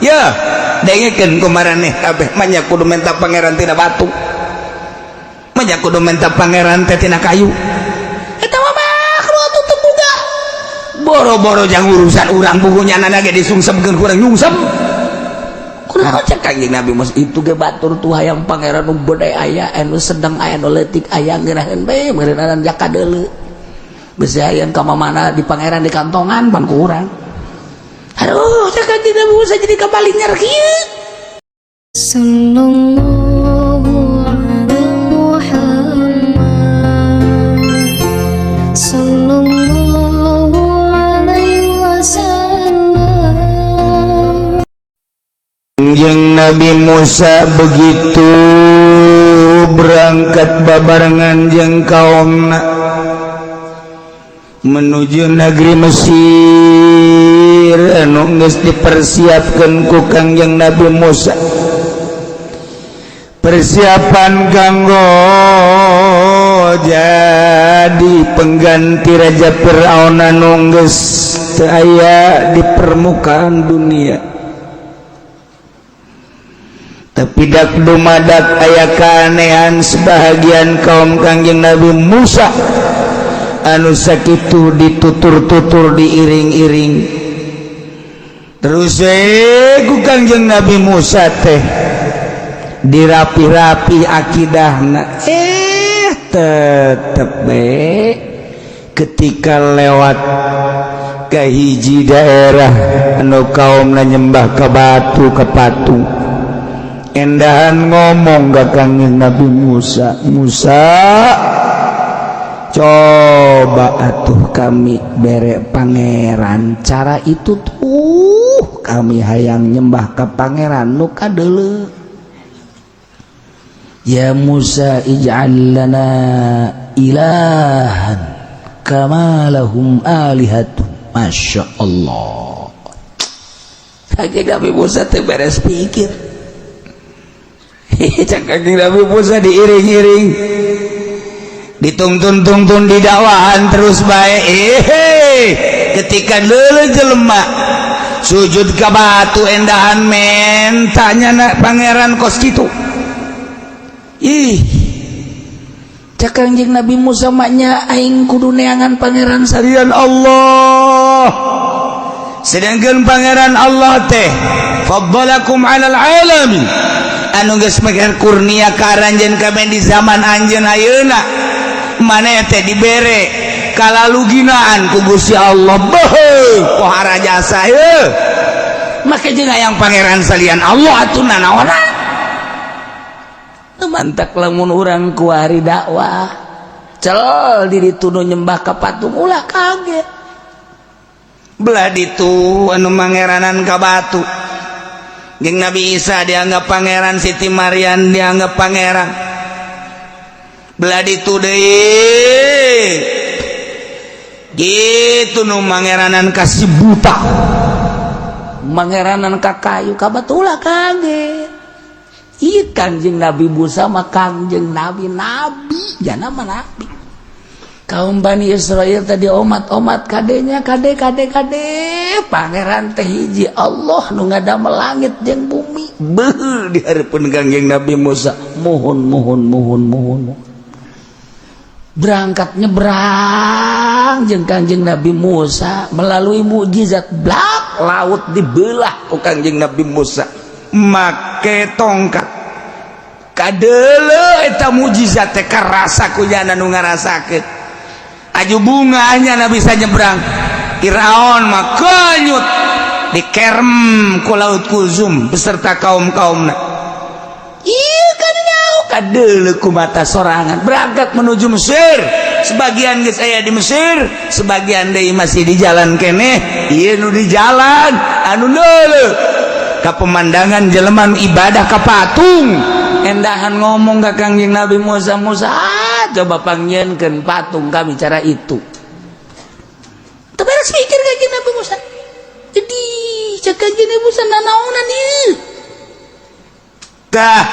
Ya, dengekeun ku maraneh kabeh, manya kudu minta pangeran tina batu, manya kudu minta pangeran teh tina kayu. Eta mah makhluk atuh, teu boga boro-boro jang urusan urang. Bukunya nana ge disungsepkeun, kurang nyungsep. Kunaon cek Kanjeng Nabi Musa itu ge batur tuh hayang pangeran nu gede aya, anu sedang aya, anu leutik aya, ngeunaheun bae meureunana jaka deuleu. Besi hayang ka mana di pangeran di kantongan pan ku urang. Aduh, cek Kanjeng Nabi Musa jadi kabalinger kieu. Sallallahu ala Muhammad, Sallallahu alaihi wasallam. Kanjeng Nabi Musa begitu berangkat babarengan jeung kaumna menuju negeri Mesir anu geus dipersiapkeun ku Kangjeng Nabi Musa, persiapan kanggo jadi pengganti Raja Fir'aun anu geus teu aya di permukaan dunia. Tapi dak dumadak aya keanehan sebahagian kaum Kangjeng Nabi Musa anu sakitu ditutur-tutur, diiring-iring terus ku Kangjeng Nabi Musa teh dirapi-rapi akidahna. Tetep be ketika lewat ke hiji daerah anu kaum nyembah ke batu, ke patung, endahan ngomong ke Kangjeng Nabi Musa, "Musa, coba atuh kami bere pangeran cara itu tuh. Kami hayang nyembah ke pangeran nu kadeuleu. Ya Musa, ij'al lana ilahan kama lahum alihatun." Masya Allah, Kanjeng Nabi Musa teh beres pikir. Cak Kanjeng Nabi Musa, diiring-iring, ditungtun-tungtun, di dakwahan terus baik. Ketika leuleuh jelema sujud ke batu, endahan mentanya na pangeran kos kitu. Ih, cak Kanjeng Nabi Musa, maknya aing kudu neangan pangeran salian Allah, sedangkan pangeran Allah teh faddalakum alal alamin, anu geus mere kurnia ka aranjeun kabeh di zaman anjeun ayeuna. Maneh teh dibere kalaluginaan ku Gusti Allah, beuh, pohara jasa ye. Make jeung hayang pangeran salian Allah atuh nanaonan? Mantak lamun urang kuari dakwah, cel di ditu nu nyembah ka patung, ulah kaget. Belah ditu anu mangeranan ka batu, jeung Nabi Isa dianggap pangeran, Siti Maryam dianggap pangeran. Belah ditu deui gitu nu mangeranan ka si buta, mangeranan ka kayu, ka batu, ulah kaget. Iya, Kangjeng Nabi Musa mah Kangjeng Nabi, nabi jana mah nabi. Kaum Bani Israel tadi omat-omat kadenya, kade kade kade, pangeran teh hiji, Allah nu ngadamel langit jeung bumi. Beuh, di hareupeun Kangjeng Nabi Musa, mohon mohon mohon mohon mohon. Berangkat nyebrang jeung Kangjeng Nabi Musa melalui mukjizat blak laut dibelah ku Kangjeng Nabi Musa make tongkat. Kadeuleu eta mukjizat teh, karasa ku jana nu ngarasakeun. Aju bunganya na bisa nyebrang. Firaun mah kenyut dikerem ku laut Kulzum beserta kaum-kaumna. Iya kan, kadeuleu ku mata sorangan. Berangkat menuju Mesir, sebagian geus aya di Mesir, sebagian deui masih di jalan keneh. Ieu nu di jalan anu deuleu ka pemandangan jelema nu ibadah ka patung, endahan ngomong ka Kangjeng Nabi Musa, "Musa, coba pangnyieunkeun patung kami cara itu." Teu beres pikir Kangjeng Nabi Musa. Jadi cek Kangjeng Nabi Musa, nanaonan ieu? Tah,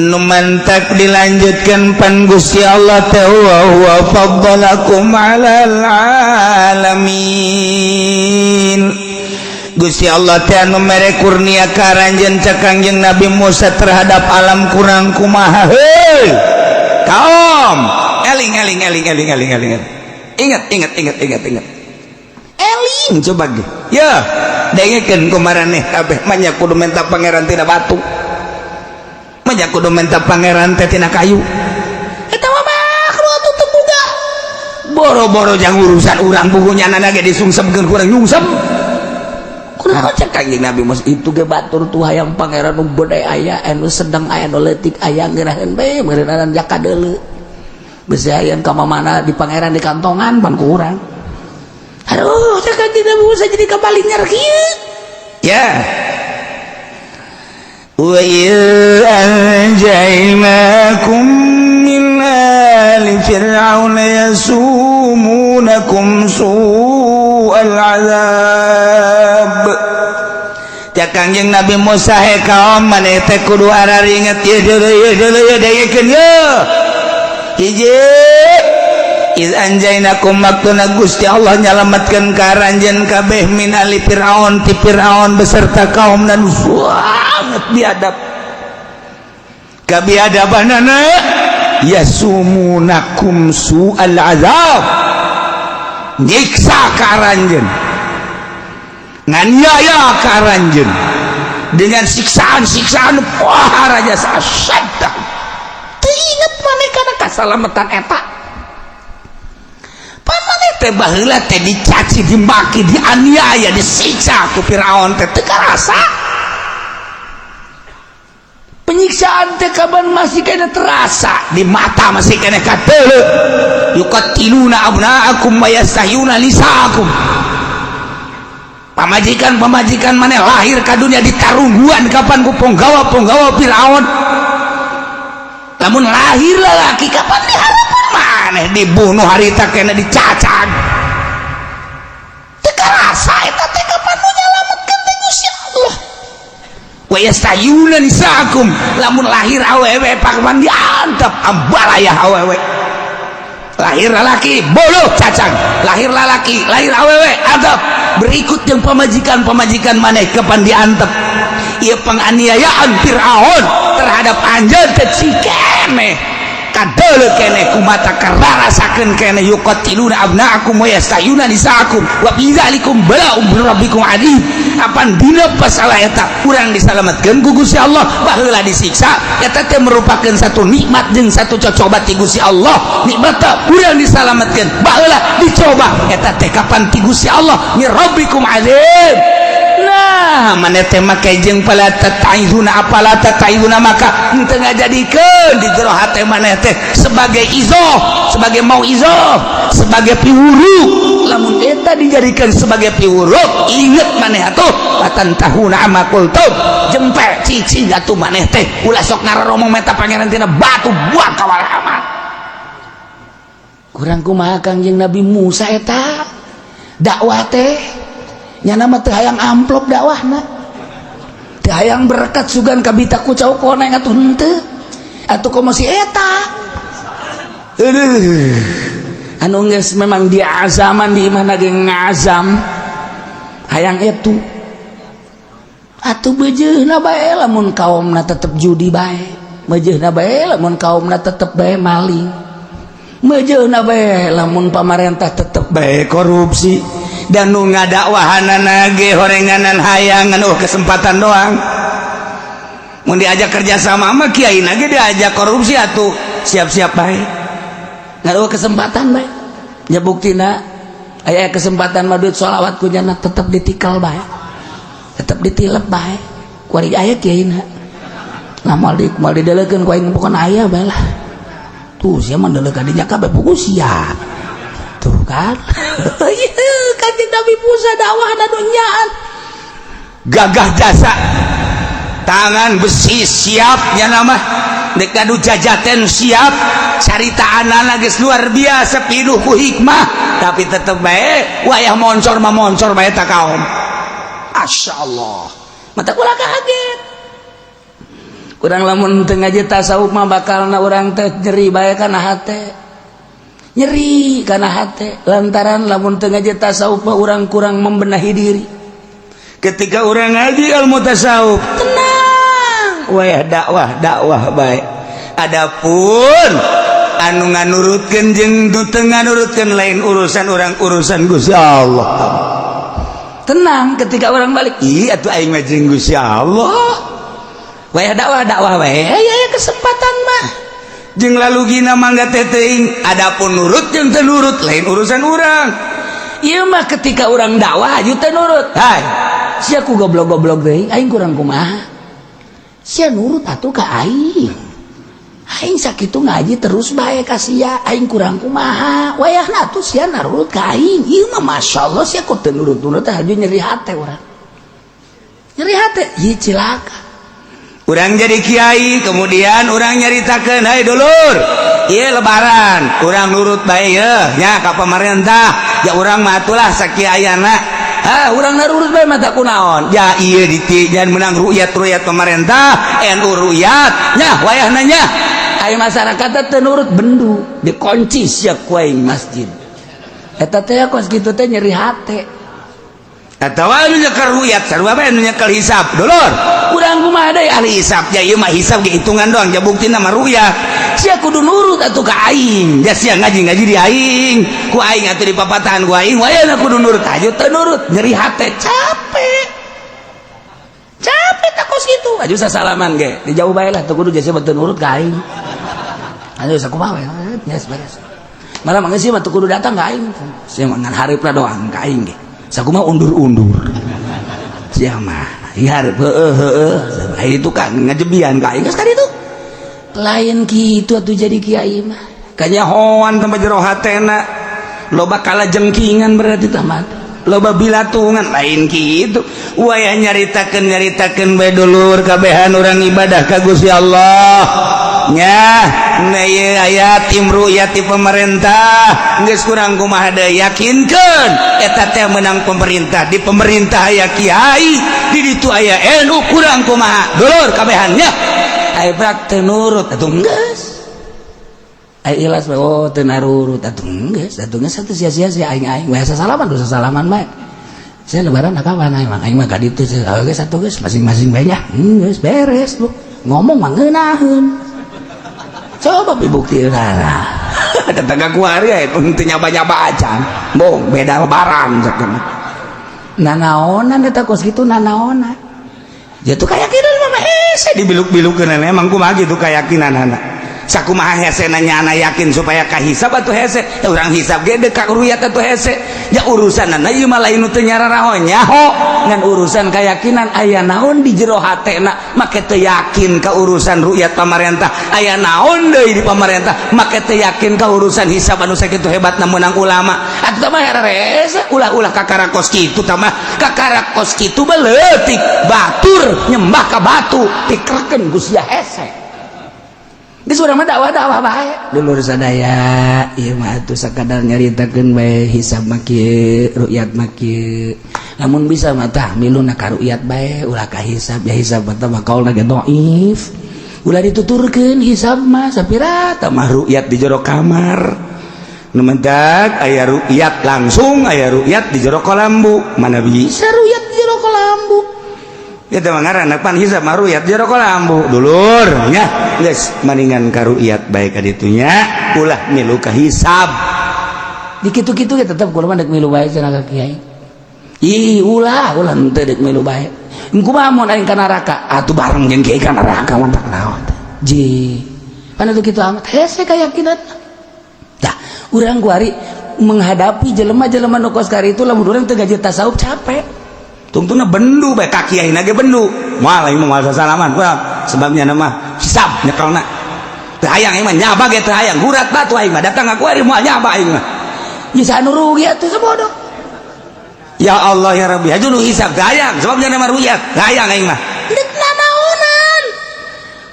nu mantak dilanjutkan pan Gusti Allah teh wa huwa faddalakum 'alal alamin. Gusti Allah teh anu mere kurnia ka aranjeun, cek Kangjeng Nabi Musa, terhadap alam kurang kumaha. Heuy kaum, eling eling eling eling eling eling. Ingat ingat ingat ingat ingat, eling coba ge ya, dengekeun ku maraneh kabeh. Manya kudu minta Pangeran tina batu, manya kudu minta Pangeran teh tina kayu. Eta mah makhluk atuh, teu boga boro-boro jang urusan urang. Bukunya nana ge disungsepkeun, kurang nyungsep. Kunaon cek Kanjeng Nabi Musa itu ge batur tuh hayang Pangeran nu gede aya, anu sedang aya, anu leutik aya, ngeraheun bae meureun jaka deuleu besi hayang ka mana di Pangeran di kantongan pan ku urang. Aduh, cek Kanjeng Nabi Musa jadi kabalinger kieu ya. وإذ أنجيناكم من آل فرعون يسومونكم سوء العذاب. Ya Kangjeng Nabi Musa, he kaum, maneh teh kudu araringet ieu deuleu, ieu deuleu, ieu dengekeun ye. Hiji, iz anjainakum, waktuna Gusti Allah nyalametkeun ka aranjeun kabeh, min ali Fir'aun, ti Fir'aun beserta kaum dan sangat biadab kabiadabanana, yasumunakum su'al azab, nyiksa ka aranjeun, nganiaya ka aranjeun dengan siksaan-siksaan. Wah, raja asyadda. Teu inget maneh kana kasalamatan eta? Maneh teh baheula teh dicaci, dimaki, dianiaya, disiksa ku Firaun teh teu karasa penyiksaan teh. Kapan masih kena terasa di mata, masih kena kadeuleu, yuqatiluna abna'akum wa yastahyuna nisa'akum. Pamajikan pamajikan maneh lahir ka dunia ditarungguan kapan ku ponggawa-ponggawa Firaun. Lamun lahir lalaki, kapan diharapan maneh dibunuh harita kena dicacag. Teu karasa eta teh? Kapan nu nyalametkeun teh Gusti Allah. Wa yastayuna nisaakum, lamun lahir awewe pakapan diantep ambalayah awewe. Lahir lalaki boloh cacang, lahir lalaki, lahir awewe antep. Berikut yang pamajikan pamajikan maneh kapan diantep. Ieu penganiayaan Fir'aun terhadap anjeun teh cikene kadeuleu kene ku mata, kararasakeun kene. Yuqatiluna abna'akum wa yastayuna nisa'akum wa fi dzalikum bala'un min rabbikum adzim. Apan dina pasalah eta urang disalametkeun ku Gusti Allah. Baheula disiksa, eta teh merupakan satu nikmat jeung satu cocoba ti Gusti Allah. Nikmat urang disalametkeun, baheula dicoba, eta teh kapan ti Gusti Allah, min rabbikum adzim. Nah, maneh teh make jeung fala tataizuna, apala tataizuna, maka henteu ngajadikeun di jero hate maneh teh sebagai izoh, sebagai mau izoh, sebagai piwuru. Lamun eta dijadikan sebagai piwuru, inget maneh atuh, latantahuna amma qultum. Jempe cicing atuh maneh teh, ulah sok ngaromong meta Pangeran tina batu, buang kawal amat. Kurang kumaha Kangjeng Nabi Musa eta dakwah teh? Nyana mah teu hayang amplop dakwahna, teu hayang berkat, sugan kabita ku cau koneng atuh. Henteu atuh, komo si eta. Aduh, anu geus memang dia azaman di imahna ge ngazam hayang itu atuh. Beujeuna bae lamun kaumna tetep judi bae, beujeuna bae lamun kaumna tetep bae maling, beujeuna bae lamun pamarentah tetep bae korupsi, dan nu ngadakwahanana ge horenganan hayangan, oh, kesempatan doang. Mun diajak kerja sama mah kiai ge diajak korupsi atuh siap-siap bae, ngaduh kesempatan bae. Ya buktina aya kesempatan mah duit sholawat ku nyana tetep ditikal bae, tetep ditilep bae. Kuari aya kiai na nah moal di moal didelekeun ku aing, pokona aya bae lah. Tuh sia mah deuleuh ka dinya kabeh, pugu sia tuh kan. Kanjeng Nabi Musa dakwah dunyaan gagah jasa, tangan besi siapnya, nama dek ngadu jajaten siap, carita anak geus luar biasa, pinuh ku hikmah, tapi tetep bae wayah moncor mah moncor bae ta kaum. Masya Allah, mata kula kaget. Kurang lamun teu ngaji tasawuf mah bakalna urang teh nyeri bae kana hate, nyeri kana hate, lantaran lamun teu ngaji tasawuf mah urang kurang membenahi diri. Ketika urang ngaji ilmu tasawuf, tenang wah, dakwah dakwah baik. Adapun anu nganurutkeun jeung nu teu nganurutkeun lain urusan urang, urusan Gusti Allah. Tenang ketika urang balik, ih, atuh aing mah jeung Gusti Allah. Wah, dakwah dakwah wae aya kesempatan mah jeung lalu gina mangga teh teuing. Adapun nurut jeung teu nurut lain urusan urang. Ieu mah ketika urang dakwah aju teu nurut, hai sia ku goblok-goblok teuing, aing kurang kumaha? Sia nurut atuh ka aing, aing sakitu ngaji terus bae ka sia, aing kurang kumaha? Wayahna atuh sia nurut ka aing. Ieu mah masyaallah, sia kok teu nurut-nurut? Teh aju nyeri hate urang, nyeri hate, ieu cilaka. Urang jadi kiai, kemudian urang nyaritakeun, "Hai dulur, ieu Lebaran urang nurut bae ye nya ka pemerintah ya." Urang mah atulah sakiayana, ah, urang nurut bae mata kunaon ya. Ieu ditijan menang rukyat-rukyat pemerintah, NU rukyat nya, wayahna nya aya masyarakat teu nurut, bendu dikunci sia ku aing masjid. Eta teh kos kitu teh nyeri hate. Atawa anu nyekel rukyat sarua bae anu nyekel hisab. Dulur, urang kumaha deui ahli hisab ya? Ieu mah hisab ge hitungan doang, ja buktina mah rukyat. Sia kudu nurut atuh ka aing ja, sia ngaji-ngaji di aing, ku aing atuh dipapatahan ku aing, wayahna kudu nurut. Aju teu nurut, nyeri hate, capek capek tak kos kitu. Aju sasalaman ge di jauh bae lah, teu kudu jasa teu nurut ka aing. Aju sakumaha we, geus beres. Malah mangga sih mah teu kudu datang ka aing, sia mah ngan hareupna doang ka aing ge. Sakumaha undur-undur sia mah, ieu hareup heueuh heueuh, ai itu kan ngajebian ka aing geus ka ditu. Lain kitu atuh jadi kiai mah, kanyahoan tempat jero hatena loba kala jengkingan, berarti tamat loba bilatungan. Lain kitu. Wayah nyaritakeun nyaritakeun bae dulur, kabehan urang ibadah ka Gusti Allah nya. Nah, ieu aya tim rukyat ti pemerintah, geus kurang kumaha deui, yakinkeun eta teh menang pemerintah. Di pemerintah aya kiai, di ditu aya NU, kurang kumaha dulur kabehan nya? Aya prak teu nurut atuh geus, aya ikhlas bae, oh, teu narurut atuh geus, atuh geus atuh sia-sia sia aing. Aing we salaman, dosa salaman bae. Saya Lebaran kapan? Aing mah, aing mah ka ditu geus atuh, geus masing-masing bae nya, geus beres. Lu ngomong mah ngeunaheun, coba bukti rara tetangga kuari ya teu nyaba-nyaba acan bong beda Lebaran sakana nanaonan eta kos kitu nanaonan. Ya tuh keyakinan mah hese dibiluk-bilukeun. Emang kumaha gitu keyakinan anak? Sakumaha hese nanya anak yakin supaya kahisab atuh hese ya, urang hisab ge deuk ka ruyat atuh hese ya. Urusan ieu mah lain nu teu nyararaho nyaho, ngan urusan keyakinan. Aya naon di jero hatena make teu yakin ka urusan rukyat pamarentah? Aya naon deui di pamarentah make teu yakin ka urusan hisab anu sakitu hebatna meunang ulama? Atuh mah herese, ulah-ulah kakara kos kitu. Tah mah kakara kos kitu beleutik batur nyembah ka batu pikirkeun ku sia hese. Geus, urang mah dakwah dakwah bae dulur sadaya. Ieu mah atuh sakadar nyaritakeun bae, hisab mah kieu, rukyat mah kieu. Lamun bisa mah tah miluna ka rukyat bae, ulah ka hisab ya. Hisab mah tah kaulna ge dhaif, ulah dituturkeun hisab mah sapira. Tah mah rukyat di jero kamar nu mentak aya rukyat langsung, aya rukyat di jero kolambu. Mana bisa rukyat di jero kolambu? Ya teh ngaranna pan hisab mah rukyat jero kolambu dulur nya. Geus, maningan ka rukyat bae ka ditunya, ulah milu ka hisab. Di kitu-kitu ge tetep kula mah dek milu bae cenah ka kiai. Ih, ulah ulah, henteu dek milu bae. Kumaha mun aing ka neraka? Atuh bareng jeung kiai ka neraka mah tak naon ji pan itu. Kitu amat hese keyakinan. Tah, urang kuari menghadapi jelema-jelema nu kos itu, lamun urang teu gaji tasawuf capek. Tungtungna bendu bae ka kiai ge bendu, moal aing mah, moal salaman sebabnya nama hisab nyekelna teu hayang. Aing mah nyaba ge teu hayang, gurat batu aing mah datang aku ari moal nyaba aing mah. Bisa anu rugi atuh sebodoh. Ya Allah ya Rabbi, aju nu hisab teu hayang sebabnya nama rukyat teu hayang aing mah. Deuk nanaonan?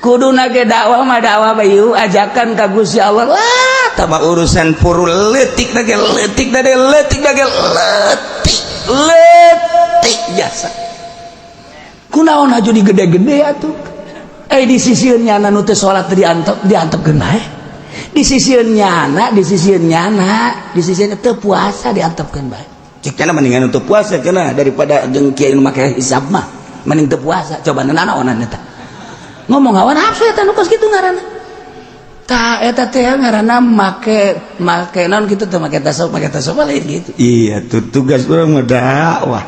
Kuduna ge dakwah mah dakwah bae, ajakan ka Gusti Allah lah. Tah mah urusan puru leutik ge leutik ge leutik ge leutik leutik jasa. Kunaon aju digede-gede atuh? Eh, di sisieun nyana nu teu salat diantep diantepkeun bae. Di sisieun nyana, di sisieun nyana, di sisieun teu puasa diantepkeun bae. Cek cenah mendingan untuk puasa cenah daripada jeung kiai nu make hisab mah. Mending teu puasa. Coba nanaonan eta. Ngomong hawa nafsu eta nu kos kitu ngaranna. Tah, eta teh ngaranna make make naon kitu teh, make tasawuf lain gitu. Iya, tuh tugas urang mah dakwah.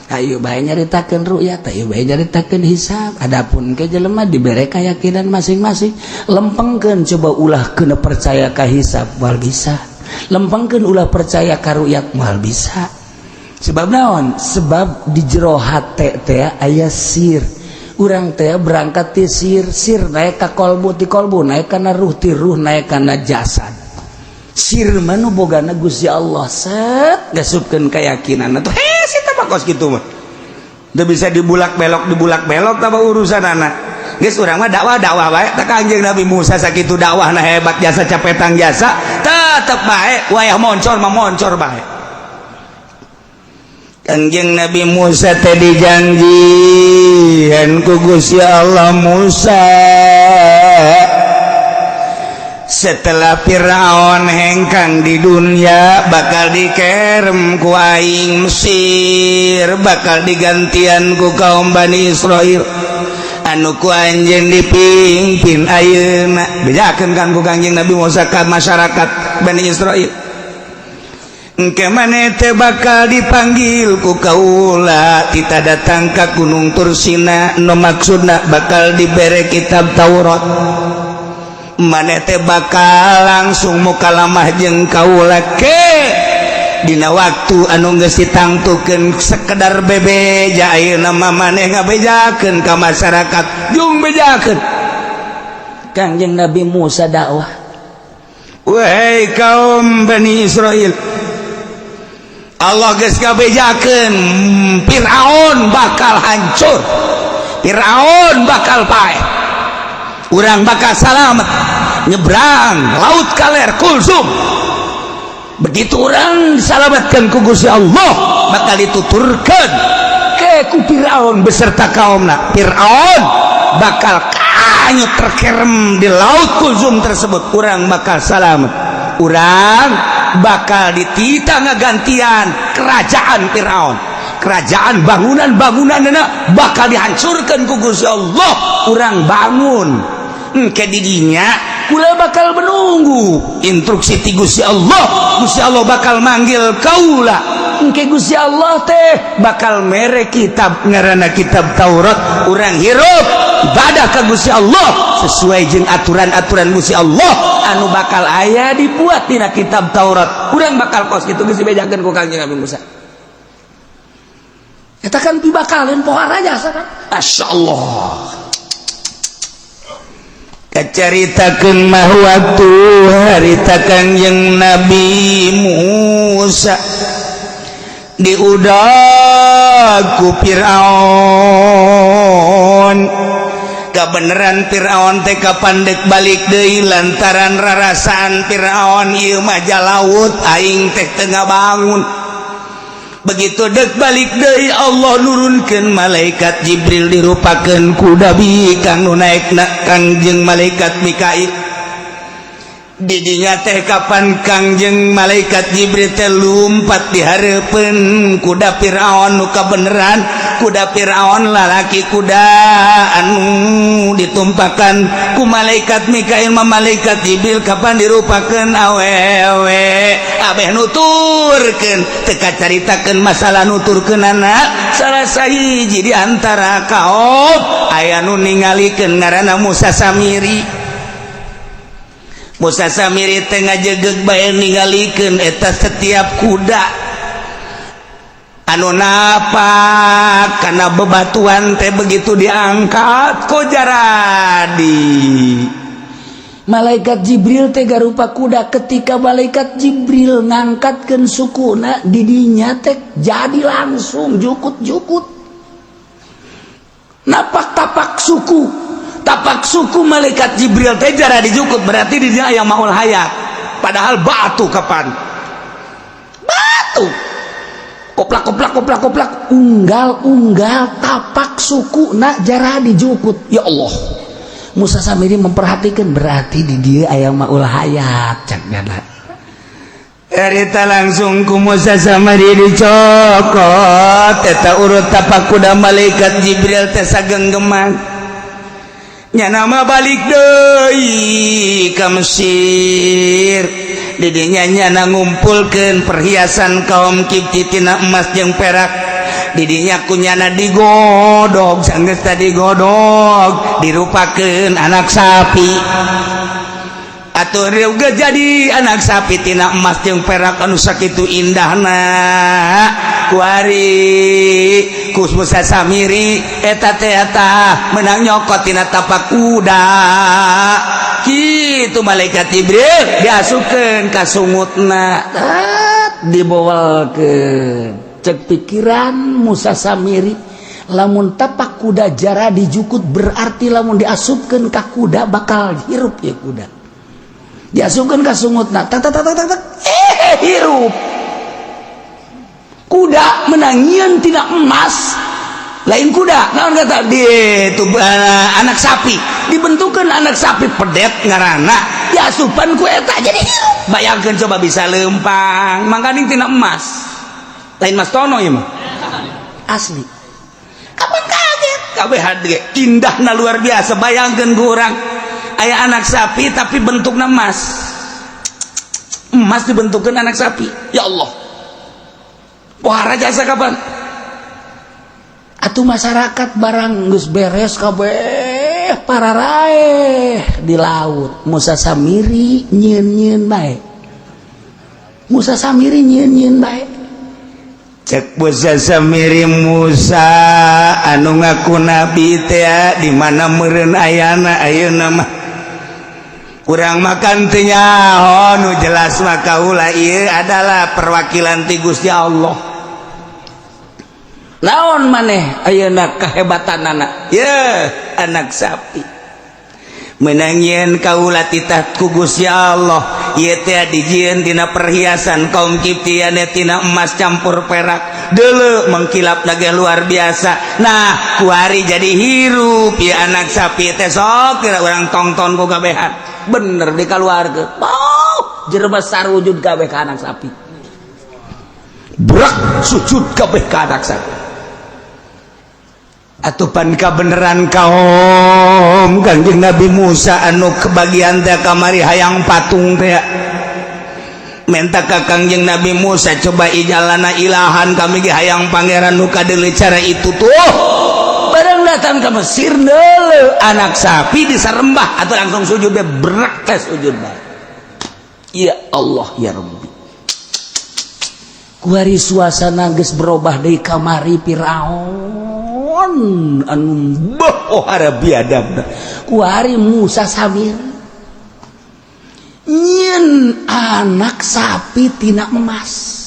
Ayo bae nyaritakeun ru'yat, ayo bae nyaritakeun hisab. Adapun ke jelema dibere keyakinan masing-masing. Lempengkeun coba, ulah kena percaya ka hisab moal bisa. Lempengkeun ulah percaya ka ru'yat moal bisa. Sebab naon? Sebab di jero hate teh aya sir. Urang teh berangkat ti sir, sir naik ka kolbu, ti kolbu naik kana ruh, ti ruh naik kana jasad. Sir mah nu bogana Gusti Allah, set ngasupkeun keyakinan atuh. Heh, si mah kos kitu mah. Teu bisa dibulak belok, dibulak belok tah urusan anak. Geus, urang mah dakwah dakwah bae. Tah, Kanjeng Nabi Musa sakitu dakwahna hebat, jasa capetang jasa, tetep bae wayah moncor mah moncor bae. Kanjeng Nabi Musa teh dijanjian ku Gusti Allah, "Musa, setelah Fir'aun hengkang di dunia, bakal dikerem ku aing Mesir, bakal digantian ku kaum Bani Israel anu ku anjeun dipimpin ayeuna." Bejakeun kan ku Kanjeng Nabi Musa ka masyarakat Bani Israel, "Engke maneh teh bakal dipanggil ku kaula, kita datang ka Gunung Tursina, nu maksudna bakal dibere kitab Taurat. Maneh teh bakal langsung mukalamah jeung kaula ke dina waktu anu geus ditangtukeun." Sekedar bebeja, ayeuna mah maneh ngabejakeun ka masyarakat, jung bejakeun. Kangjeng Nabi Musa dakwah, "Wahai kaum Bani Israel, Allah geus ngabejakeun Firaun bakal hancur, Firaun bakal paeh, urang bakal salamet nyebrang laut kaler Kulsum. Begitu urang disalamatkan ku Gusti Allah, bakal dituturkan ke ku Firaun beserta kaumna. Firaun bakal kanyut terkerem di laut Kulsum tersebut. Urang bakal salamet, urang bakal ditita ngagantian kerajaan Firaun, kerajaan bangunan-bangunan bakal dihancurkan ku Gusti Allah, urang bangun. Engke didinya kula bakal menunggu instruksi ti Gusti Allah. Gusti Allah bakal manggil kaula. Engke Gusti Allah teh bakal mere kitab ngaranna kitab Taurat. Urang hirup ibadah ka Gusti Allah sesuai jeung aturan-aturan Gusti Allah anu bakal aya dibuat dina kitab Taurat. Urang bakal kos kitu." Geus dibejakeun ku Kangjeng Nabi Musa. Eta kan pibakalin pohara jasa kan. Masya Allah. Kacaritakeun mah waktu harita Kangjeng Nabi Musa diudag ku Fir'aun. Kebenaran Fir'aun teh kapan dek balik deui, lantaran rarasaan Fir'aun ieu mah laut aing teh tengah bangun. Begitu dek balik deui, Allah nurunkeun malaikat Jibril dirupakeun kuda bikang, nu naekna Kangjeng malaikat Mikail. Didinya teh kapan Kangjeng malaikat Jibril teh lumpat di hareupeun kuda Fir'aun, nu kabeneran kuda Fir'aun lalaki kuda anu ditumpakan ku malaikat Mikail mah malaikat Jibril kapan dirupakeun awewe. Abeh nuturkeun, teu kacaritakeun masalah nuturkeunana, salah sahiji di antara kaum aya nu ningalikeun ngaranna Musa Samiri. Musa Samiri teh ngajegeg bae ningalikeun eta setiap kuda anu napak karena bebatuan teh, begitu diangkat kok jaradi. Malaikat Jibril teh garupa kuda, ketika malaikat Jibril ngangkatkeun sukuna didinya teh jadi langsung jukut-jukut napak tapak suku, tapak suku malaikat Jibril teh jara dijukut. Berarti di dia aya maul hayat, padahal batu. Kapan batu koplak koplak koplak koplak, unggal unggal tapak suku nak jara dijukut. Ya Allah, Musa Samiri memperhatikan, berarti di dia aya maul hayat cak nyana. Carita langsung ku Musa Samiri dicokot eta urut tapak kuda malaikat Jibril teh sagenggeman. Nya nama balik deui ka Mesir. Didinya nyana ngumpulkeun perhiasan kaum Kipti tina emas jeung perak. Didinya ku nyana digodog, sanggeus tadi digodog dirupakeun anak sapi. Atuh juga jadi anak sapi tina emas jeung perak anu sakitu indahna. Kuari ku Musa Samiri eta teh eta menang nyokot tina tapak kuda. Kitu malaikat Jibril diasupkeun ka sungutna, dibowelkeun. Cek pikiran Musa Samiri, lamun tapak kuda jara dijukut, berarti lamun diasupkeun ka kuda bakal hirup ya kuda. Diasupkan ke sungutna, tak tak tak tak tak, eh hirup kuda menangian tidak emas lain kuda naon kata di itu anak sapi dibentukkan anak sapi pedet ngarana diasupan ku eta jadi hirup. Bayangkan coba, bisa lempang mangkaning tina emas, lain Mas Tono ya mah asli. Kapan kaget kabeh indahna luar biasa. Bayangkan ku urang aya anak sapi tapi bentuknya emas, emas dibentukkan anak sapi. Ya Allah, pohara jasa. Kapan atuh masyarakat barang geus beres kabeh para raeh di laut, Musa Samiri nyieun-nyieun bae. Musa Samiri nyieun-nyieun bae. Cek Musa Samiri, "Musa anu ngaku nabi teh di mana meureun ayana ayeuna mah? Kurang makan teu nyaho. Nu jelas mah kaula ieu adalah perwakilan ti Gusti Allah. Naon maneh ayeuna kehebatanana? Ye anak sapi menangieun kaula titah ku Gusti Allah. Ieu teh dijieun tina perhiasan kaum Kiptian, tina emas campur perak. Deuleu mengkilap lagi luar biasa. Nah, kuari jadi hirup ya anak sapi teh. Sok kira urang tongton ku kabehan." Bener dikaluarkeun. Oh, jelema sarujud kabeh ka anak sapi. Brak sujud kabeh ka anak sapi. Atupan kabeneran kaum Kangjeng Nabi Musa anu kebagian teh kamari hayang patung teh menta ka Kangjeng Nabi Musa, "Coba اجعل لنا إلها, kami ge hayang pangeran nu kadeuleu cara itu." Tuh barang datang ke Mesir, deuleu anak sapi disarembah atau langsung sujud be, berak teh sujud bae. Ya Allah ya Rabbi, kuari suasana geus berubah deui. Kamari Firaun anu bohara biadab, kuari Musa Samiri nyieun anak sapi tina emas.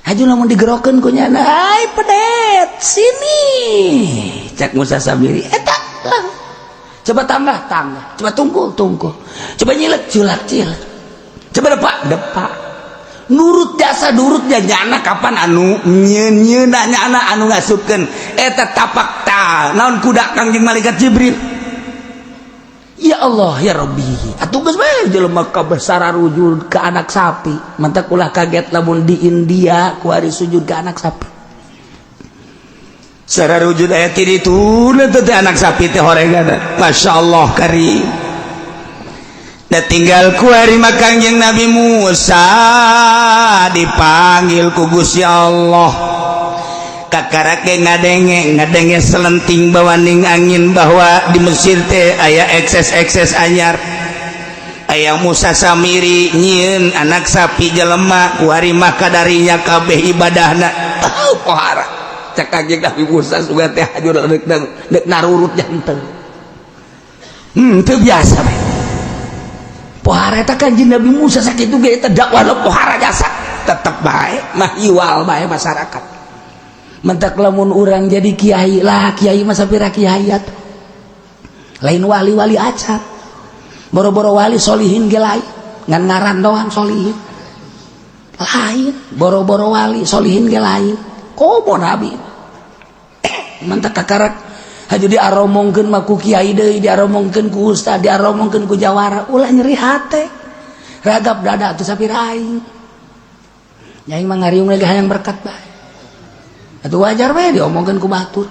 Haju lamun digerokeun ku nyana, "Hai pedet, sini," cek Musa Samiri, eta lah. Coba tambah tangga, coba tungkul tungkul, coba nyilek culak cilek, coba depak depak, nurut jasa nurut. Nyana kapan anu nyieun nyieun? Nyana anu ngasupkeun eta tapak ta naon kuda Kangjeng malaikat Jibril. Ya Allah ya Rabbi, atuh geus bae jelema kabeh sararujud ke anak sapi. Mantak ulah kaget lamun di India kuari sujud ke anak sapi, sararujud aya kitu teh anak sapi teh horegana. Masya Allah karim. Da tinggal kuari mah Kangjeng Nabi Musa dipanggil ku Gusti Allah. Kakarake ngadenge ngadenge selenting bawaning angin bahwa di Mesir teh aya ekses-ekses anyar, aya Musa Samiri nyieun anak sapi jelema. Kuari mah kadarinya kabeh ibadahna. Tahu pohara, cek Kangjeng Nabi Musa, sugan teh hajur deuk deuk narurut janten. Teu biasa bae pohara eta Kanjeng Nabi Musa. Sakitu ge eta dakwah pohara jasa, tetep bae mah iwal bae masyarakat. Mentak lamun urang jadi kiai lah, kiai mah sapira kiai atuh lain wali-wali acan, boro-boro wali, solihin ge lain, ngan ngaran doang solihin lain. Boro-boro wali, solihin ge lain, komo nabi. Mentak kakarak haju diaromongkeun mah ku kiai deui, diaromongkeun ku ustad, diaromongkeun ku jawara, ulah nyeri hate, ragap dada atuh sapira aing. Aing mah ngariung lagi hayang berkat bae. Atuh wajar bae diomongkeun ku batur.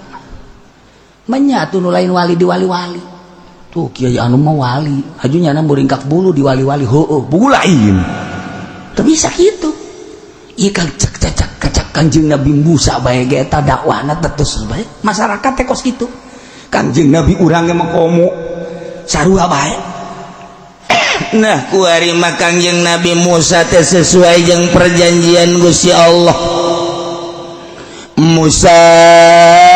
Menyatu nu lain wali di wali-wali. Tuh, kiai anu mah wali, aju nyana muringkak bulu di wali-wali, heueuh, buku lain. Teu bisa kitu. Ieu kang cek cek cek Kanjeng Nabi Musa bae ge eta dakwahna terus bae. Masyarakat teh kos kitu. Kanjeng Nabi urang ge mah komo sarua bae. Nah, kuari mah Kangjeng Nabi Musa teh sesuai jeung perjanjian Gusti Allah. Musa,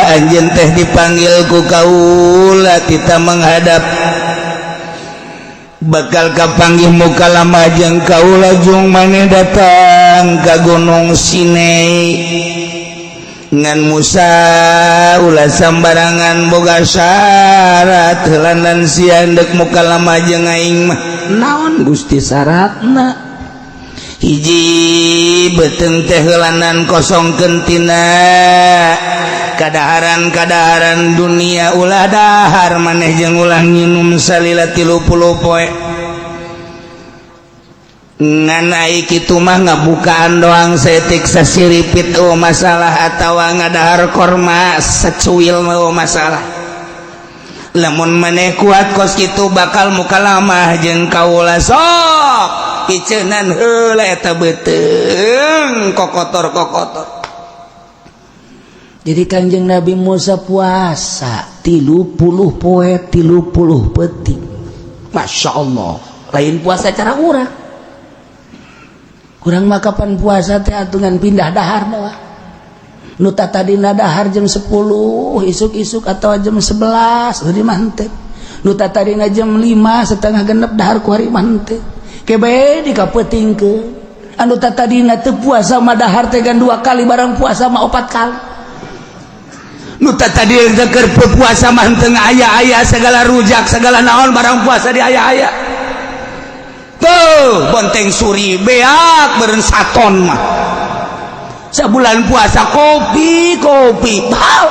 anjeun teh dipanggil ku kaula, kita menghadap, bakal kapanggih mukalamah jeung kaula. Jung maneh datang ka Gunung Sinai. Ngan Musa, ulah sambarangan, boga syarat heulanan sia dek mukalamah jeung aing mah. Naon, Gusti, syaratna? Hiji, beuteung teh heulanan kosongkeun tina kadaharan-kadaharan dunia. Ulah dahar maneh jeung ulah nginum salila 30 poe. Ngan ai kitu mah ngabukaan doang saeutik, sasiripit, oh masalah, atawa ngadahar korma secuil mah, oh masalah. Lamun maneh kuat kos kitu, bakal mukalamah jeung kaula. Sok piceunan heula eta beuteung kokotor-kokotor. Jadi Kanjeng Nabi Musa puasa 30 poe 30 peuting. Masya Allah, lain puasa cara urang. Kurang mah kapan puasa teh atungan pindah dahar doang. Nu tadina dahar jam 10 isuk-isuk atau jam 11, hari mah henteu. Nu tadina jam 5 setengah genep dahar, ku hari mah henteu. Kebe dikapeutingkeun. Anu tadina teu puasa mah dahar teh gan dua kali, barang puasa mah opat kali. Nu tadi keur puasa mah henteu aya-aya segala rujak, segala naon, barang puasa di aya-aya. Tuh, bonteng suri beak beureun saton mah. Sebulan puasa kopi kopi,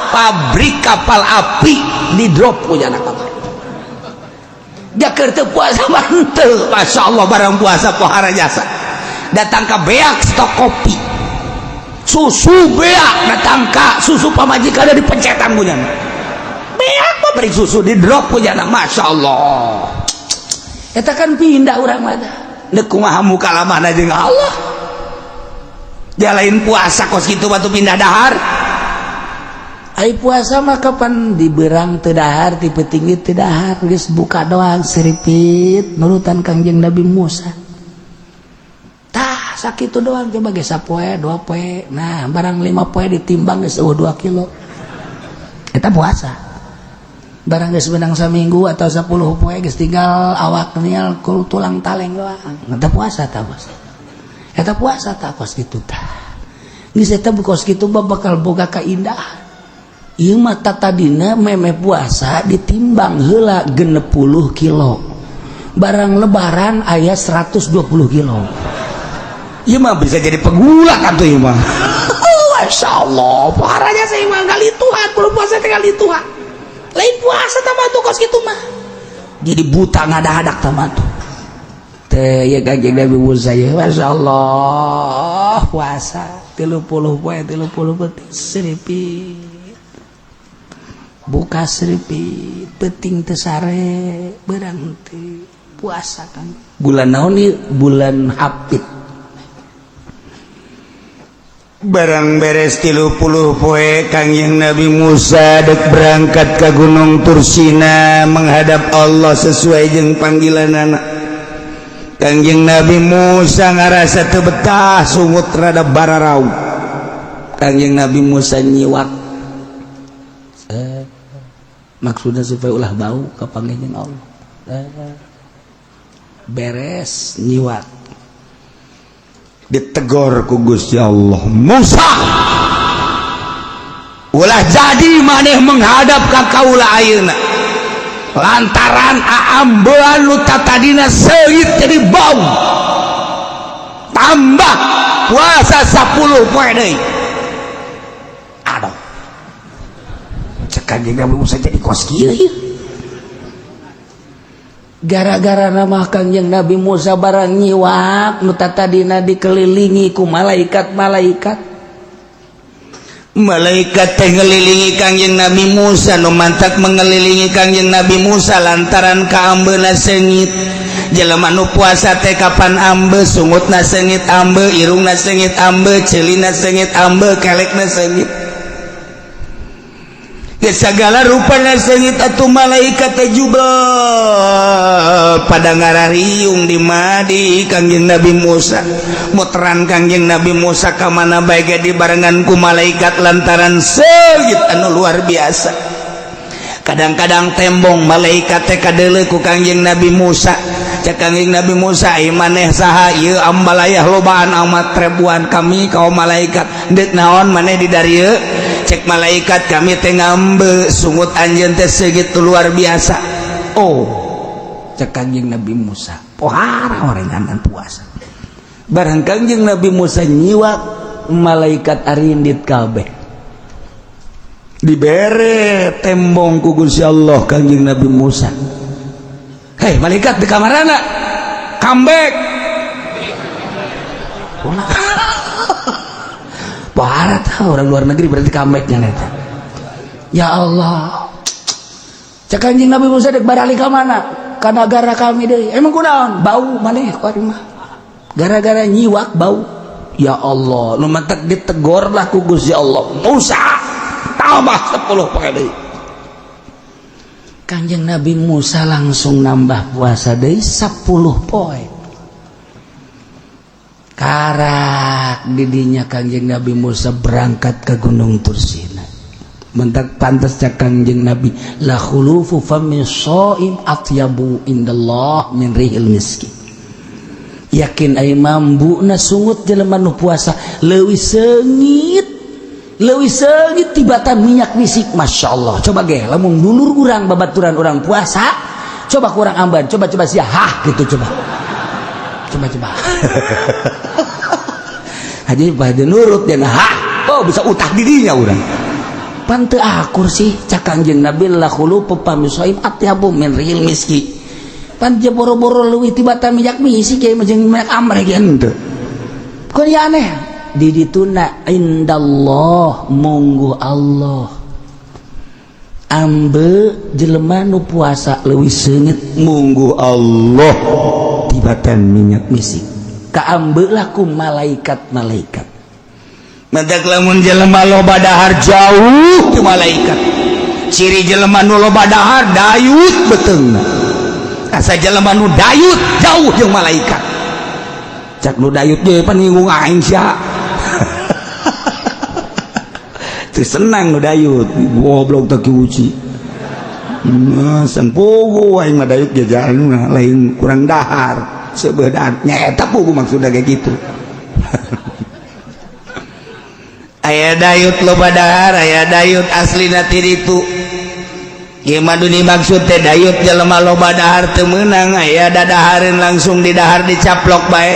pabrik kapal api di drop punya anak kamar. Dia teu puasa mah henteu. Masya Allah, barang puasa pohara jasa. Datang ke beak stok kopi, susu beak. Datang ka susu pamajikan ada di pencetan punya beak, pabrik susu di drop punya. Masya Allah. Eta kan pindah urang mah. Dek kumaha mukalamahna jeung Allah? Dia lain puasa kos kitu batu pindah dahar. Ai puasa mah kapan diberang teu dahar, ti peuting teu dahar, geus buka doang siripit, nurutan Kangjeng Nabi Musa. Tah, sakitu doang. Coba ge sapoe, 2 poe. Nah, barang 5 poe ditimbang geus eueuh 2 kilo. Eta puasa. Barang geus menang saminggu atau 10 poe, geus tinggal awak nial tulang taleng doang. Eta puasa tah, bos. Eta puasa tah kos kitu tah. Geus eta kos kitu bakal boga kaindahan. Ieu mah tadina memeh puasa ditimbang heula 60 kilo. Barang lebaran aya 120 kilo. Ieu mah bisa jadi pegulak atuh ieu mah. Masya Allah, parahnya saya mah kali Tuhan, belum puasa teh kali Tuhan. Lain puasa tambah tuh kos kitu mah. Jadi buta ngadahadak tambah tuh. Teh ya Kanjeng Nabi Musa ya, Masya Allah, puasa 30 poe 30 peuting, seripit. Buka seripit, peuting teu sare, beurang teu puasa kan. Bulan naon ieu? Bulan Hapit. Barang beres 30 poe, Kangjeng Nabi Musa dek berangkat ke Gunung Tursina menghadap Allah sesuai jeung panggilan anak. Kangjeng Nabi Musa ngarasa teu betah, sungut rada bararau. Kangjeng Nabi Musa nyiwak, maksudnya supaya ulah bau kapanggih jeung Allah. Beres nyiwak, ditegor ku Gusti Allah, "Musa, ulah jadi maneh menghadap ka kaula ayeuna lantaran aambean nu tatadina seungit jadi bau, tambah puasa 10 poe deui." Aduh, cek Kanjeng Nabi Musa, jadi kos kieu ieu. Gara-gara nama Kangjeng Nabi Musa barang nyiwak nu tadina dikelilingi ku malaikat-malaikat. Malaikat teh ngelilingi Kangjeng Nabi Musa, nu mantak mengelilingi Kangjeng Nabi Musa lantaran kaambeuna seungit. Jelema nu puasa teh kapan ambe, sungutna seungit ambe, irungna seungit ambe, ceulina seungit ambe, kelekna seungit. Segala rupana seungit atuh malaikat teh jubel pada ngarariung di madi Kangjeng Nabi Musa. Muteran Kangjeng Nabi Musa ka mana bae ge dibarengan ku malaikat lantaran seungit anu luar biasa. Kadang-kadang tembong malaikat teh kadeuleu ku Kangjeng Nabi Musa. Cek Kangjeng Nabi Musa, "Ieu maneh saha? Ieu ambalayah lobaan amat ribuan kami kaum malaikat. Deuk naon maneh di darieu?" Cek malaikat, "Kami teh ngambe sungut anjeun teh segitu luar biasa." Oh, cek Kangjeng Nabi Musa, pohara orenganan puasa. Barang Kangjeng Nabi Musa nyiwak, malaikat arindit kabeh. Dibere tembong ku Gusti Allah Kangjeng Nabi Musa. "Hei malaikat, di kamarana comeback." Pohara tahu orang luar negeri berarti comebacknya neta. Ya Allah. Cek Kanjeng Nabi Musa, "Dek barali ka mana?" "Ka nagara kami deui." "Emang kunaon?" "Bau maneh ku mah. Gara-gara nyiwak bau." Ya Allah, nu mantak ditegor lah ku Gusti Allah. "Musa, tambah 10 poe deui." Kanjeng Nabi Musa langsung nambah puasa deui 10 poe. Karak didinya Kangjeng Nabi Musa berangkat ke Gunung Tursina. Mentak pantas cak Kangjeng Nabi, la khulufu fami shaim atyabu indallah min rihil miski. Yakin ai mambuna sungut jelema nu puasa leuwih seungit, leuwih seungit tibatan minyak misik. Masya Allah, coba ge lamun dulur urang, babaturan urang puasa, coba kurang amban, coba coba sia hah gitu, coba coba coba haji pada nurut dan hah, oh bisa utah dirinya urang pan teu akur sih. Cak Kangjeng Nabi, la khulufu fami shaim atyabu min rihil miski. Pan je boro-boro leuwih tibatan minyak misik ya jeung minyak amrek henteu. Kok ya aneh di dituna indallah munggu Allah ambe jelema nu puasa leuwih seungit munggu Allah tibatan minyak misik, kaambe lah ku malaikat-malaikat. Mentak lamun jelema loba dahar jauh ti malaikat. Ciri jelema nu loba dahar dayut beuteungna. Asa jelema nu dayut jauh jeung malaikat. Cak nu dayut ge pan nyinggung aing sia. Teu senang nu dayut, goblok teh kiuci. Nah, sang pugu aing mah dayut ge jalan lain kurang dahar. Sebedan nya eta pugu maksudna kayak gitu. Aya dayut loba dahar, aya dayut aslina ti ditu. Ieu mah dimaksud teh dayut jelema loba dahar teu meunang, aya dadahareun langsung di dahar dicaplok bae.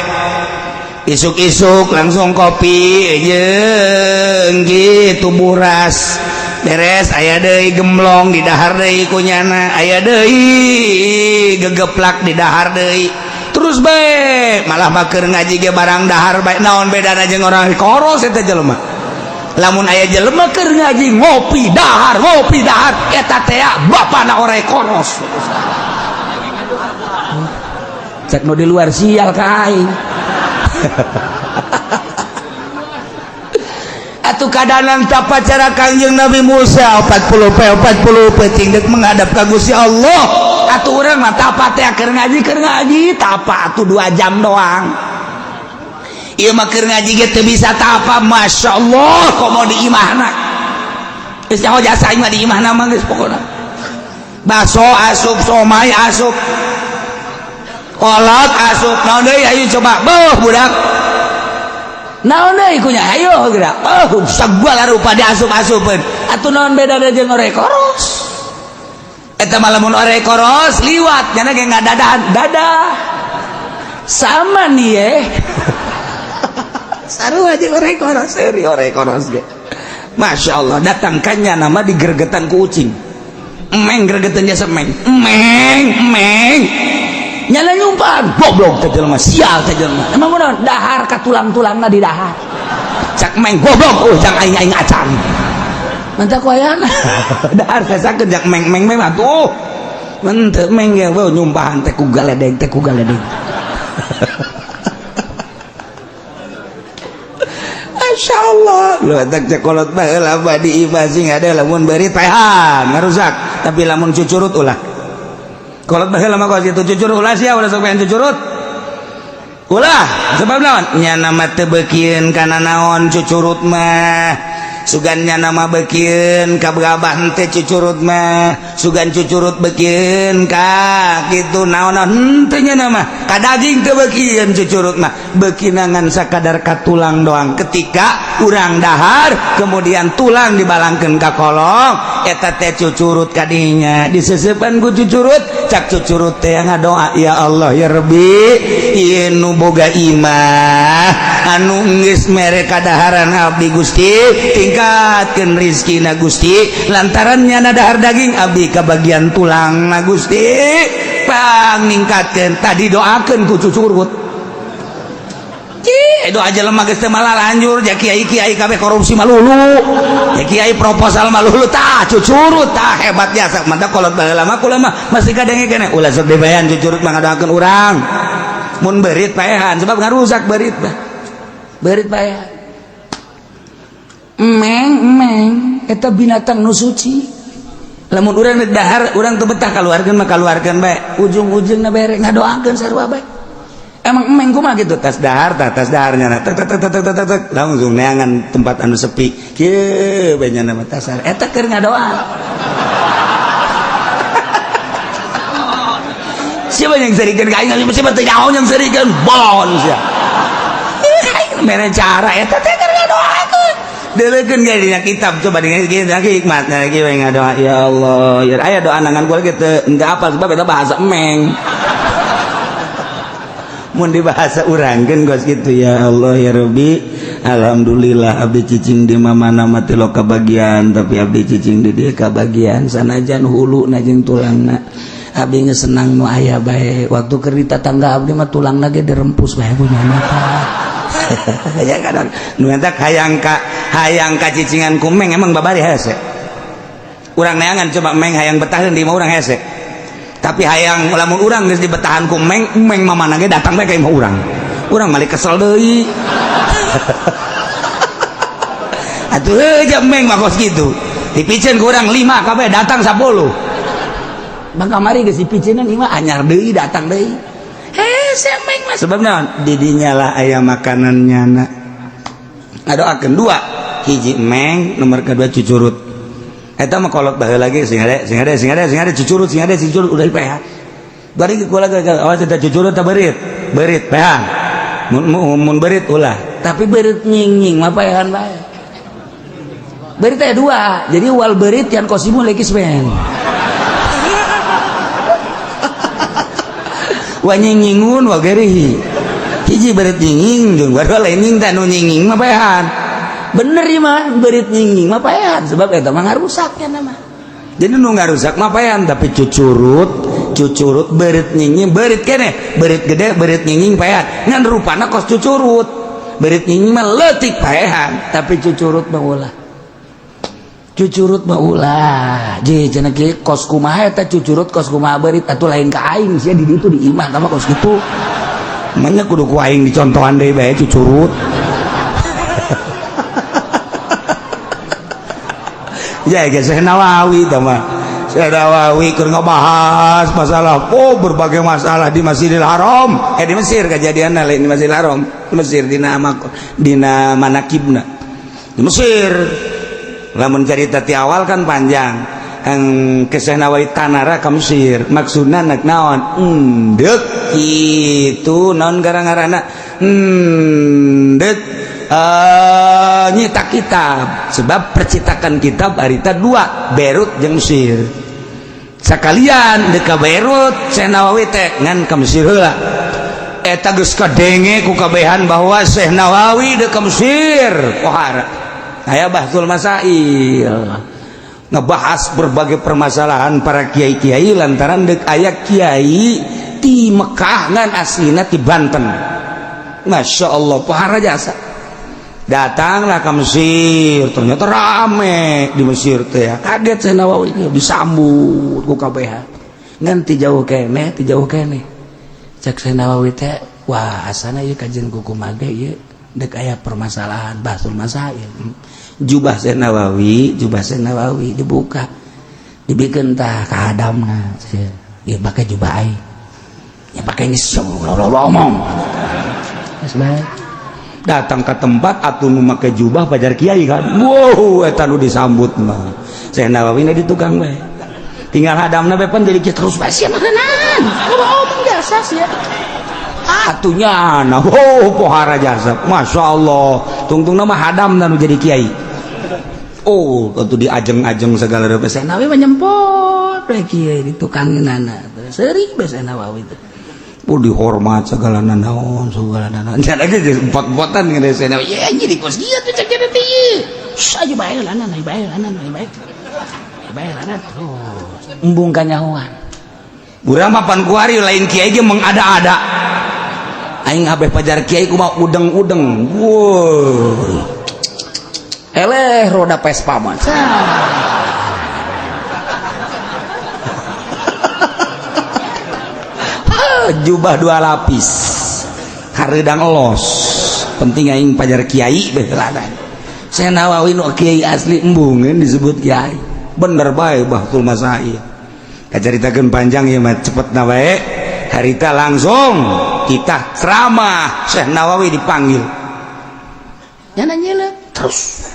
Isuk-isuk langsung kopi jeung gitu buras. Beres aya deui gemblong di dahar deui kunyana, aya deui gegeplak di dahar deui. Terus bae malah mah keur ngaji ge barang dahar bae, naon bedana jeung orang koros eta jelema. Lamun aya jelema keur ngaji ngopi dahar eta teh bapana orai koros. Cek nu di luar sial ka aing. Atuh kadanan tapa cara Kangjeng Nabi Musa 40 pe 40 peuting deuk menghadap ka Gusti Allah. Atuh urang mah tapa teh keur ngaji tapa atuh 2 jam doang. Ieu mah keur ngaji ge teu bisa tapa, Masya Allah komo di imahna. Geus nyaho jasa aing mah di imahna mah geus pokona. Baso asup, somai asup, kolot asup, naon deui ayo coba beuh budak. Naon deui kunya ayo geura. Oh, sagala rupa diasup-asupeun. Atuh naon bedana jeung orek koros? Eta mah lamun orek koros liwat nyana ge ngadadahan dadah. Sama nih ye. Sarua jeung orek koros, seuri orek koros ge. Masya Allah, datangkannya nama digergetan ku ucing. Emeng gregetan jasa emeng. Emeng, emeng. Nyala nyumpan, goblok teh jelema, sial teh jelema. Emang kunaon? Dahar ka tulang-tulangna di dahar. Cak emeng goblok, oh jang aing-aing acan. Mantap ku ayana. Dahar sasakeun jak meng-meng meng atuh. Henteu meng ge beuh nyumpahan teh ku galedeg teh ku galedeg. Masya Allah lu tak cekolot baheula mah di imah sing ada lamun beurit paehan ngarusak tapi lamun cucurut ulah kolot baheula mah kos kitu cucurut ulah sia ulah sok pengen cucurut ulah sebab naon nya mah teu beukieun kana naon cucurut mah sugan nya nama beukieun ka gabah henteu cucurut mah sugan cucurut beukieun ka kitu naon-naon henteu nya nama ka daging teu beukieun cucurut mah beukinangan sakadar ka tulang doang ketika urang dahar kemudian tulang dibalangkeun ka kolong eta teh cucurut kadinya diseseupan ku cucurut cak cucurut teh ngadoa ya Allah ya Rabbi ieu nu boga imah anu geus mere kadaharan abdi Gusti tingkatkeun rizkina Gusti lantaran nyana dahar daging abdi kabagian tulang na Gusti pang ningkatkeun tadi doakeun ku cucurut cih doa jelema geus teu malah lanjur ja kiai-kiai kabeh korupsi malulu ja kiai proposal malulu tah cucurut tah hebat jasa mantap kolot baheula mah kula mah masih kadenge keneh ulah sok dibayan cucurut mah ngadoakeun urang mun beurit paehan sebab ngarusak beurit mah beurit paehan emeng emeng eta binatang nu suci lamun urang dahar urang teu betah kaluarkeun mah kaluarkeun bae ujung-ujungna bere ngadoakeun sarua bae emang emeng kumaha gitu tas dahar tah tas daharnya tek tek tek tek tek tek langsung neangan tempat anu sepi kieu bae nya mah tasar eta keur ngadoa siapa yang serikeun ka aing siapa teu nyaho yang serikeun bon sia mere cara eta teh keur ngadoakeun deleukeun ge dina kitab coba dina hikmat kieu we ngadoa ya Allah ya aya doa nangan gua gitu henteu apal sebab eta bahasa emeng mun dibahasa urangkeun geus kitu ya Allah ya Rabbi alhamdulillah abdi cicing di mana mati lo kabagian tapi abdi cicing di dieu kabagian sanajan huluna jeung tulangna abdi geus senang nu aya bae waktu keur di tatangga abdi mah tulangna ge dirempus bae ku nyana ya kadang nu eta hayang ka cicingan ku meng emang babari hese urang neangan coba meng hayang betaheun di imah urang hese tapi hayang lamun urang geus dibetahan ku meng meng mamana ge datang bae ka imah urang urang malik kesel deui atuh heuh meng mah kos kitu dipiceun ku urang 5 kabeh datang 10 bang kamari geus dipiceunan imah anyar deui datang deui hese meng mah sebab naon di dinya lah aya makanan nyana ngadoakeun dua hiji meng nomor kedua cucurut eta mah kolot baheula lagi sing hade sing hade sing hade sing hade cucurut sing hade cucurut udah dipehan bari kula awas eta cucurut ta beurit beurit pehan mun beurit ulah tapi beurit nying-nying mah pehan bae beurit aya dua jadi wal beurit yang kosimu lekismen wa nying-nyingun wa gerihi hiji beurit nying-nying jeung baru lain nying teh nu nying-nying mah pehan bener ieu mah beurit nying-nying mah paehan sebab eta mah ngarusak nya mah jadi nu ngarusak mah paehan tapi cucurut cucurut beurit nying-nying beurit keneh beurit gede beurit nying-nying paehan ngan rupana kos cucurut beurit nying-nying mah leutik paehan tapi cucurut mah ulah cucurut mah ulah je cenah kieu kos kumaha eta cucurut kos kumaha beurit atuh lain ka aing sia di ditu di imah tah mah kos kitu manya kudu ku aing dicontohan deui bae cucurut ya guys, Syekh Nawawi tama Syekh Nawawi keur ngabahas masalah oh berbagai masalah di Masjidil Haram di Mesir kejadianna lain di Masjidil Haram Mesir dina dina manakibna di Mesir lamun carita ti awal kan panjang ke Syekh Nawawi tanara ka Mesir maksudna nek naon endek kitu naon gara-garana endek nyetak kitab sebab percetakan kitab harita dua Beirut jeung Mesir sekalian deka Beirut Syekh Nawawi teh ngan ka Mesir heula eta geus kadenge ku kabehan bahwa Syekh Nawawi deka Mesir pohara aya Bahsul Masail Ngebahas berbagai permasalahan para kiai-kiai lantaran dek aya kiai ti Mekah ngan aslina ti Banten. Masya Allah, pohara jasa. Datanglah ke Mesir, ternyata rame di Mesir teh. Kaget Syekh Nawawi, disambut ku KBH. Ngan ti jauh keneh, ti jauh keneh. Cek Syekh Nawawi teh, wah asana ieu kajian kumaha ge ieu dek aya permasalahan bahtsul masail. Jubah Syekh Nawawi, jubah Syekh Nawawi dibuka. Dibikeun tah ka hadamna. Ieu pake jubah aing. Ya pake geus ngomong. Geus bae. Datang ke tempat atuh nu make jubah pajar kiai kan. Wow, eta nu disambut mah. Syekh Nawawi na di tukang bae. Tinggal hadamna bae pan jadi kieu terus bae sia makanan. Ngomong jasa sia. Atunya nah, oh pohara jasa. Masya Allah. Tungtung nama hadamna nu jadi kiai. Oh, tentu diajeng-ajeng segala rupa. Syekh Nawawi mah nyempot we kiai di tukangna. Seuri bae Syekh Nawawi teh. Oh dihormat segala nanaon segala nanaon. Jangan lagi empat-empatan dengan Syekh Nawawi. Ya jadi kos kieu tuh cek jadi teh. Aja bae lanan, bae lanan, bae. Bae lanan terus. Embung kanyahoan. Urang mah pan kuari lain kiai ge mengada-ada. Aing abeh pajar kiai kumaha udeng-udeng. Woi. Eleh roda Vespa mah. Jubah dua lapis hareudang los penting aing pajar kiai beh ladan. Syekh Nawawi nu kiai asli embungeun disebut kiai bener bae bahtsul masail. Kacaritakeun panjang ieu mah cepet na bae harita langsung kita ceramah Syekh Nawawi dipanggil nya nyeuleup terus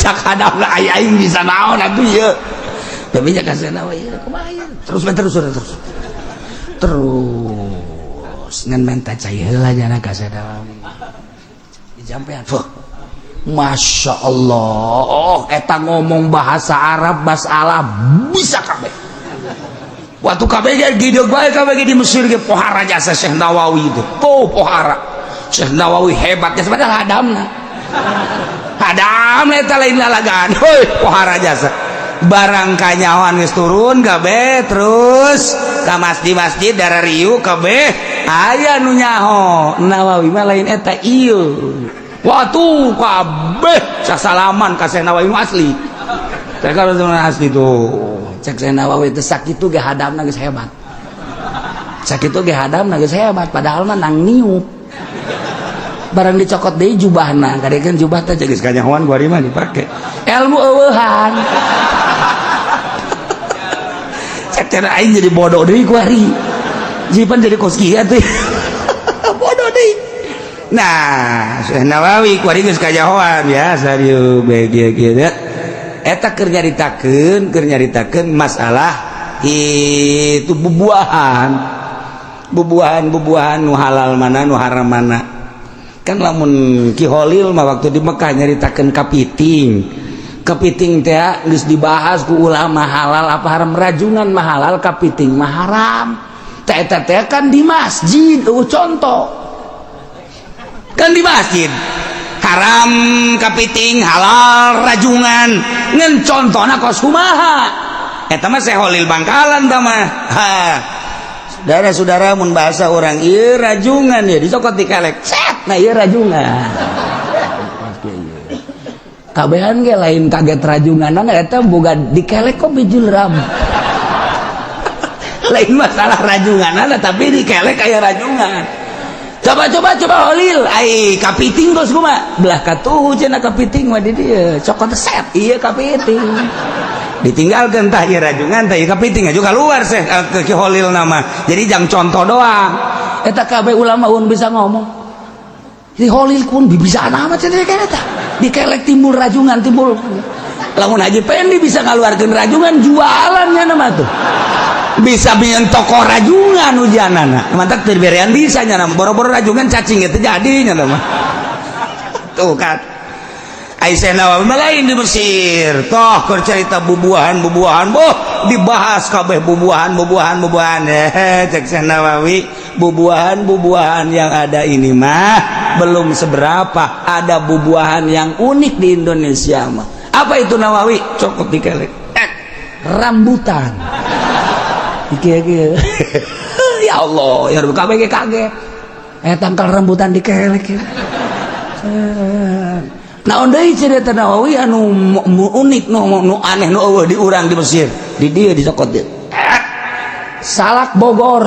cak hadapna aing bisa naon atuh ieu. Tapi nya ka Syekh Nawawi kumaha ieu terus terus terus terus ngan menta cai heula nya ka Syekh Nawawi dijampean. Masya Allah, eta ngomong bahasa Arab masalah bisa kabeh. Waktu kabeh ge gideug bae kabeh di Mesir ge pohara jasa Syekh Nawawi itu. Tuh pohara. Syekh Nawawi hebatnya padahal hadamna. Hadamna eta lain lalagaan. Heuh, pohara jasa. Barang kanyahoan geus turun kabeh terus ka masjid-masjid darah riu kabeh aya nu nyaho Nawawi mah lain eta ieu. Waktu kabeh sasalaman ka Syekh Nawawi asli. Cek kalau asli tuh. Cek Syekh Nawawi teh sakitu ge hadamna geus hebat. Sakitu ge hadamna geus hebat padahal mah nang niup. Barang dicokot deui jubahna, kadekeun jubah teh geus kanyahoan ku ari mah dipake. Ilmu eueuhan. Cek cenah aing jadi bodoh deui ku ari. Jipan jadi kos kieu atuh. Bodoh deui. Nah, Syekh Nawawi ku ari geus kanyahoan ya serius bae kieu kieu. Eta keur nyaritakeun masalah itu bubuahan. Bubuahan-bubuahan nu halal mana nu haram mana. Kan lamun Ki Holil mah waktu di Mekah nyaritakeun kapiting. Kepiting teh geus dibahas ku ulama halal apa haram, rajungan mah halal, kapiting mah haram. Teh eta teh kan di masjid, contoh. Kan di masjid. Haram kapiting, halal rajungan. Ngan contona kos kumaha? Eta mah Syekh Holil Bangkalan tah mah. Ha. Saudara-saudara mun bahasa orang ieu rajungan ya dicokot dikelek. Set, nah ieu rajungan. Kabehan ge lain kaget rajunganan eta boga dikelek kok bijul ram. Lain masalah rajunganan tapi dikelek aya rajungan. Coba coba coba Holil, ai kapiting kos kumaha? Belah katuhu cenah kapiting mah di dieu. Cokot set, ieu kapiting. Ditinggalkeun tah ieu rajungan tah ieu kapiting aju keluar seh ke Ki Holil nama. Jadi jang contoh doang. Eta kabeh ulama un bisa ngomong. Di Holil pun bisa amat cenah eta. Dikelek timbul rajungan timbul. Lamun Haji Pendi bisa ngaluarkeun rajungan jualannya nama tuh. Bisa bikin toko rajungan ujianana. Mantap teu berean bisa nya nama. Boro-boro rajungan cacing itu jadi nya nama. Tuh kan. Aisyah Nawawi mah lain di Mesir. Toh keur cerita bubuahan-bubuahan, boh dibahas kabeh bubuahan-bubuahan bubuahan. Cek Syekh Nawawi, bubuahan-bubuahan yang ada ini mah Belum seberapa, ada bubuahan yang unik di Indonesia mah. Apa itu, Nawawi? Cokot dikelek, rambutan. Iki iki, ya Allah ya Rabbi, kabeh kaget. Tangkal rambutan dikelek ya. Naon deui cerita Nawawi anu unik, nu aneh, nu euweuh di urang di Mesir, di dieu dicokot dia? Salak Bogor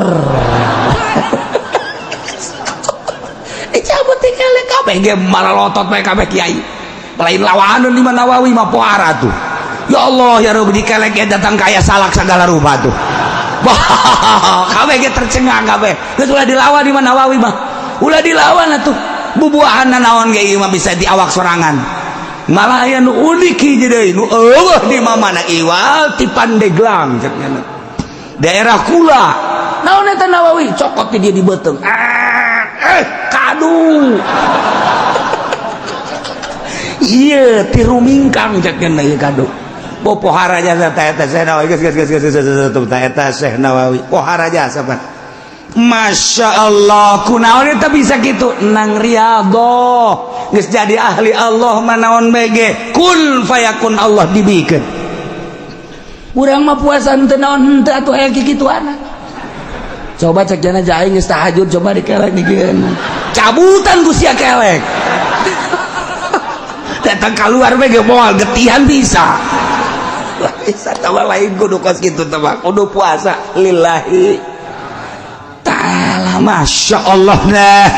dicabut, dikelek, kabeh ge maralotot bae kabeh kiai. Lain lawanan di mana Nawawi mah, pohara tuh. Ya Allah ya Rabbi, dikelek ya datang kaya salak segala rupa tuh. Wah, kabeh ge tercengang kabeh. Geus ulah dilawan di mana Nawawi mah, ulah dilawan atuh. Bubuahan naon ge ieu mah bisa di awak sorangan. Malah aya nu unik hiji deui nu euweuh di mana, iwal ti Pandeglang cek daerah kula. Naon eta, Nawawi? Cokot di dia di beuteung, kadu iya ti Rumingkang cek ieu kadu. Pohara jasa ta eta Syekh Nawawi. Geus geus geus geus geus ta eta Syekh Nawawi pohara jasa pan. Masya Allah, kunaon eta bisa gitu? Nang riyadhah, geus jadi ahli Allah mah naon bege kun fayakun Allah dibikeun. Urang mah puasa henteu naon henteu atuh, aya kitu anak. Coba cek jana aing geus tahajud, coba dikelek dikeun. Cabutan ku sia kelek. Datang keluar bege moal getihan bisa. Bisa tawa lain kudu kos kitu teh, kudu puasa lillahi ta'ala. Masya Allah. Nah,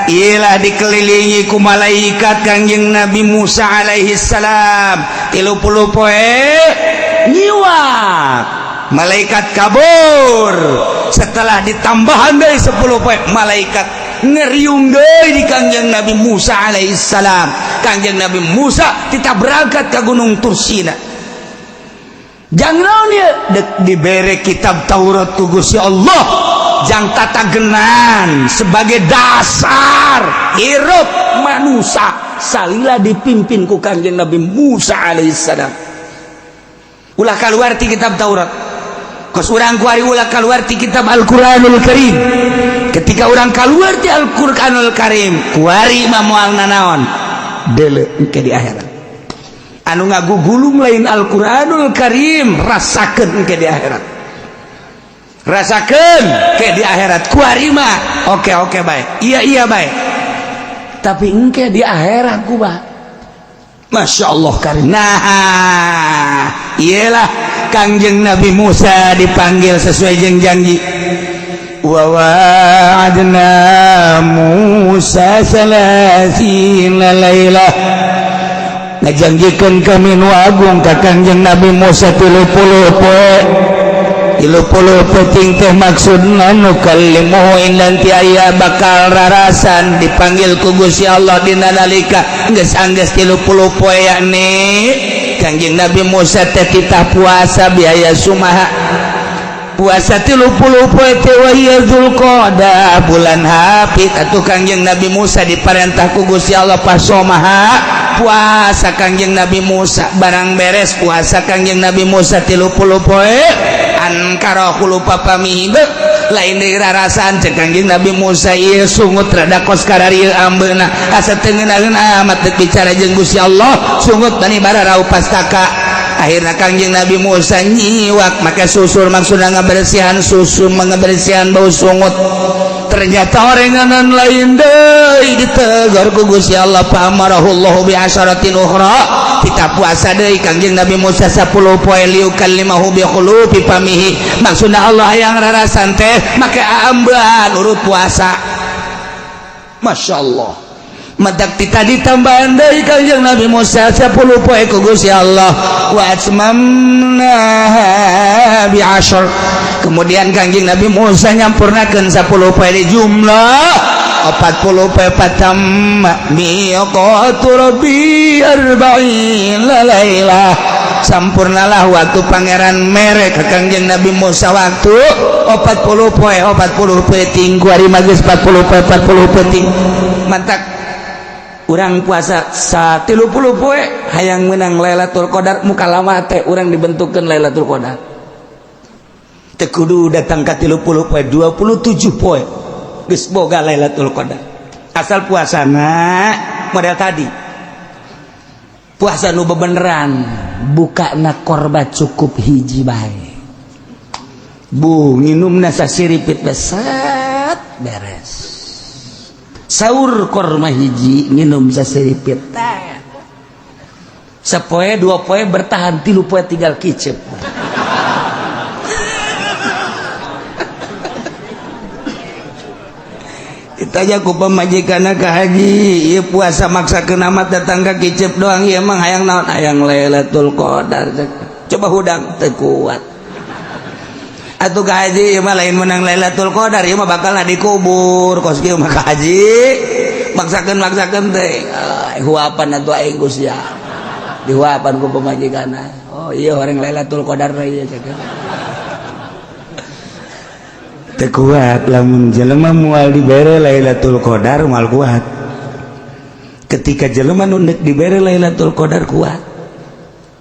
ilah dikelilingi ku malaikat Kangjeng Nabi Musa alaihi salam 30 poe nyiwak, malaikat kabur. Setelah ditambahan dari 10 poe, malaikat ngeriung deui di Kangjeng Nabi Musa alaihi salam. Kangjeng Nabi Musa kita berangkat ke Gunung Tursina. Jangan naon dia dek dibere kitab Taurat ku Gusti Allah jang tatagenan sebagai dasar hirup manusia salila dipimpin ku Kangjeng Nabi Musa alaihissalam. Ulah keluar ti kitab Taurat kos urang kuari, ulah keluar ti kitab Al-Qur'anul Karim. Ketika urang keluar ti Al-Qur'anul Karim kuari mah moal nanaon deuleu engke di akhirat. Anu ngagugulung lain Al-Qur'anul Karim, rasakeun engke di akhirat, rasakeun ke di akhirat. Kuari mah oke oke baik, iya iya baik, tapi engke di akhirat kumaha? Masya Allah karim. Nah, iyalah Kangjeng Nabi Musa dipanggil sesuai jeung janji. Wa wa'adna Musa salasina lailah, ngajanjikeun kami nu agung ka Kangjeng Nabi Musa 30 poe. 30 peuting teh maksudna nukallimuhu, nanti aya bakal rarasan dipanggil ku Gusti Allah dina nalika geus anggeus 30 poe, yakni Kangjeng Nabi Musa teh titah puasa biaya sumaha puasa 30 poe teh wa hiya Dzulqa'dah, bulan Hafid atuh. Kangjeng Nabi Musa diperintah ku Gusti Allah pasomaha, puasa Kangjeng Nabi Musa. Barang beres puasa Kangjeng Nabi Musa 30 poe, ankara khulufa famihi, lain deui rarasaan. Cek Kangjeng Nabi Musa, ieu sungut rada kos kararieu ambeuna, asa teu ngeunaheun amat deuk bicara jeung Gusti Allah, sungut bani bararau pastaka. Akhirnya Kangjeng Nabi Musa nyiwak make susur, maksudna ngabersihan susu, mengabersihan bau sungut. Ternyata orenganan lain deui, ditegur ku Gusti Allah, fa amarahullahu bi asyaratin ukhra. Kita puasa deui Kangjeng Nabi Musa 10 poe liyukallimahu bi khulufi famihi, maksudna Allah yang rarasan teh make ambean urut puasa. Masya Allah. Matak ti tadi tambahan deui Kangjeng Nabi Musa 10 poe ku Gusti Allah, wa atmamna bi asyar. Kemudian Kangjeng Nabi Musa nyampurnakeun 10 poe di jumlah 40 poe, fatamma miqatu rabbi arba'in lailah, sampurnalah waktu pangeran mere ka Kangjeng Nabi Musa waktu 40 poe 40 peuting. Kuari mah geus 40 poe 40 peuting. Mantak urang puasa sa 30 poe hayang menang Lailatul Qadar, muka lama teh urang dibentukkeun Lailatul Qadar teu kudu datang ka 30 poe, 27 poe geus boga Lailatul Qadar. Asal puasana model tadi. Puasa nu bebeneran, bukana korba cukup hiji bae. Bu nginumna sasiripit beset beres. Sahur korma hiji nginum sasiripit teh. Sapoe dua poe bertahan, 3 poe tinggal kicep. Ditanya ku pamajikanna ka haji, ieu puasa maksa amat datang ka kicep doang, ieu emang hayang naon? Hayang Lailatul Qadar. Coba hudang teu kuat. Atuh ka haji ieu mah lain menang Lailatul Qadar, ieu mah bakal dikubur kos kieu mah ka haji. Maksakeun teh. Huapan atuh aing ku sia. Dihuapan ku pamajikanna. Oh iya orang Lailatul Qadar ieu cek. Teu kuat lamun jelema moal dibere Lailatul Qadar moal kuat. Ketika jelema nu deuk dibere Lailatul Qadar kuat.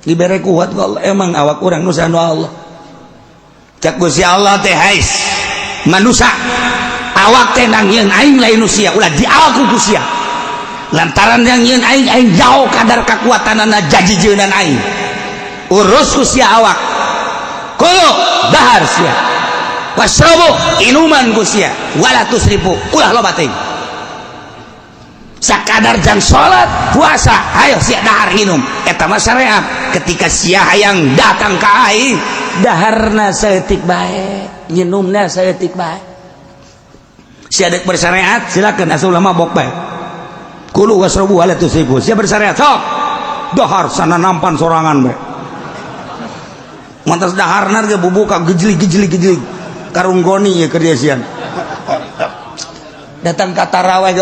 Dibere kuat ku Allah, emang awak urang nu sanu Allah. Cak Gusti Allah teh hais manusa awak teh nang yeun aing lain nu sia ulah diawak ku sia. Lantaran yang yeun aing aing jauh kadar kakuatanana jajijeunan aing. Urus ku sia awak. Kulo dahar sia. Wasrobu inuman ku sia, wala tusrifu ulah loba teuing. Sakadar jang salat puasa ayo sia dahar minum eta mah syariat. Ketika sia hayang datang ka aing daharna saeutik bae, nginumna saeutik bae. Sia dek bersyariat silakan asal ulama mabok bae. Kulu wasrobu wala tusrifu. Sia bersyariat sok dahar sana nampan sorangan bae. Mantas daharna ge bubuka gejlig gejlig gejlig. Karung goni ya kerja siang. Datang ke taraweh ke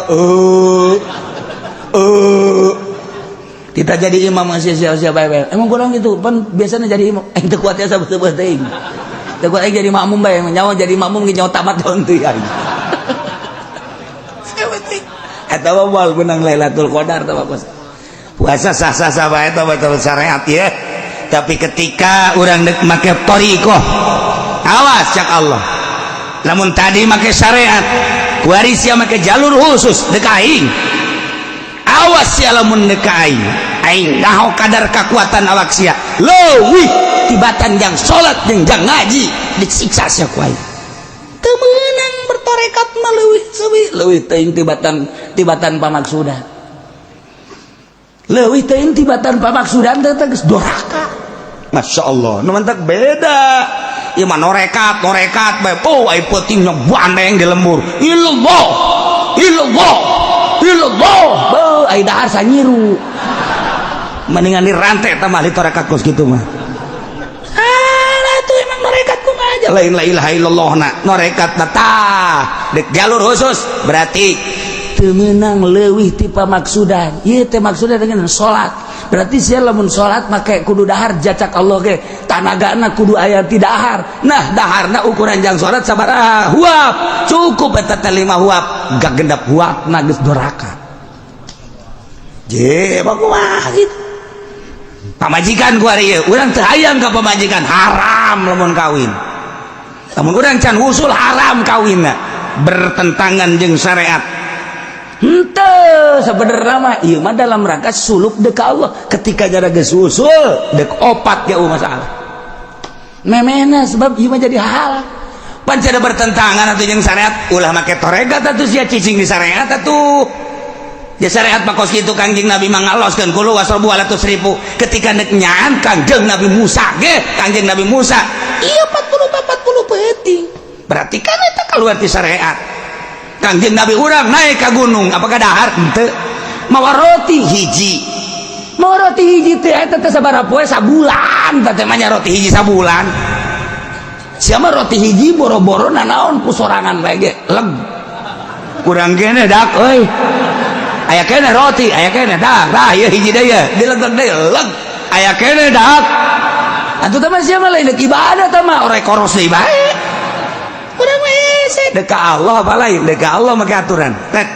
kita jadi imam masih siapa-siapa bae. Emang kurang gitu pan biasanya jadi imam teu kuat ya sabeut-beut teuing. Teu kuat jadi makmum bae, nyawa jadi makmum ge nyawa tamat daun teuing aing. Eta mah moal beunang Lailatul Qadar tah bos. Puasa sah-sah bae eta mah syariat ya. Tapi ketika urang deuk make thariqah, awas cak Allah. Lamun tadi make syariat, kuari sia make jalur khusus deuk aing. Awas sia lamun deuk aing. Aing naho kadar kekuatan awak sia. Leuwih tibatan jang salat jeung jang ngaji disiksa sia ku aing. Teu meunang bertorekat mah leuwih seuwi, leuwih teuing tibatan pamaksudan. Leuwih teuing tibatan pamaksudan teh geus doraka. Masya Allah, nu mantak beda. Ieu mah norekat, norekat bae. Oh, ai peutingna bandeng di lembur. Illallah. Illallah. Illallah. Beuh, ai dahar sanyiru. Mendingan dirantai eta mah torekat kos kitu mah. Alah tuh emang norekat kumaha aja lain la ilaha illallah na. Norekat na tah. Dek jalur khusus berarti teu meunang leuwih ti pamaksudan. Ieu teh maksudna dengan salat. Berarti sia lamun salat make kudu dahar jacak Allah ge tanagana kudu aya ti dahar. Nah daharna ukuran jang salat sabaraha huap cukup eta teh 5 huap gak gendap huapna geus doraka. Je kumaha kitu pamajikan ku ari ieu urang teu hayang ka pamajikan haram lamun kawin. Lamun urang can usul haram kawinna bertentangan jeung syariat. Henteu sebenarnya mah ieu mah dalam rangka suluk deuk ka Allah. Ketika jara geus usul deuk opat ge masalah. Memehna sebab ieu mah jadi halal. Pan cada bertentangan atuh jeung syariat, ulah make torekat atuh sia cicing di syariat atuh. Ya syariat mah kos kitu Kangjeng Nabi mah ngaloskeun kulu wasrobu wala tusrifu. Ketika deuk nyaan Kangjeng Nabi Musa ge, Kangjeng Nabi Musa ieu 40 peuting. Berarti kan eta keluar ti syariat. Kangjeng Nabi urang naik ke gunung, apakah dahar? Henteu. Mawa roti hiji. Mawa roti hiji teh eta teh sabaraha poe sabulan, teh mah nya roti hiji sabulan. Sia mah roti hiji boro-boro nanaon ku sorangan bae ge, leg. Kurang kene dak euy. Aya kene roti, aya kene dak, tah ieu hiji deui ye, dilegeg deui leg. Aya kene dak. Atuh teh mah sia mah lain deuk ibadah teh mah orek koros deui bae. Urang mah dek Allah apa lain dek Allah make aturan. Tek,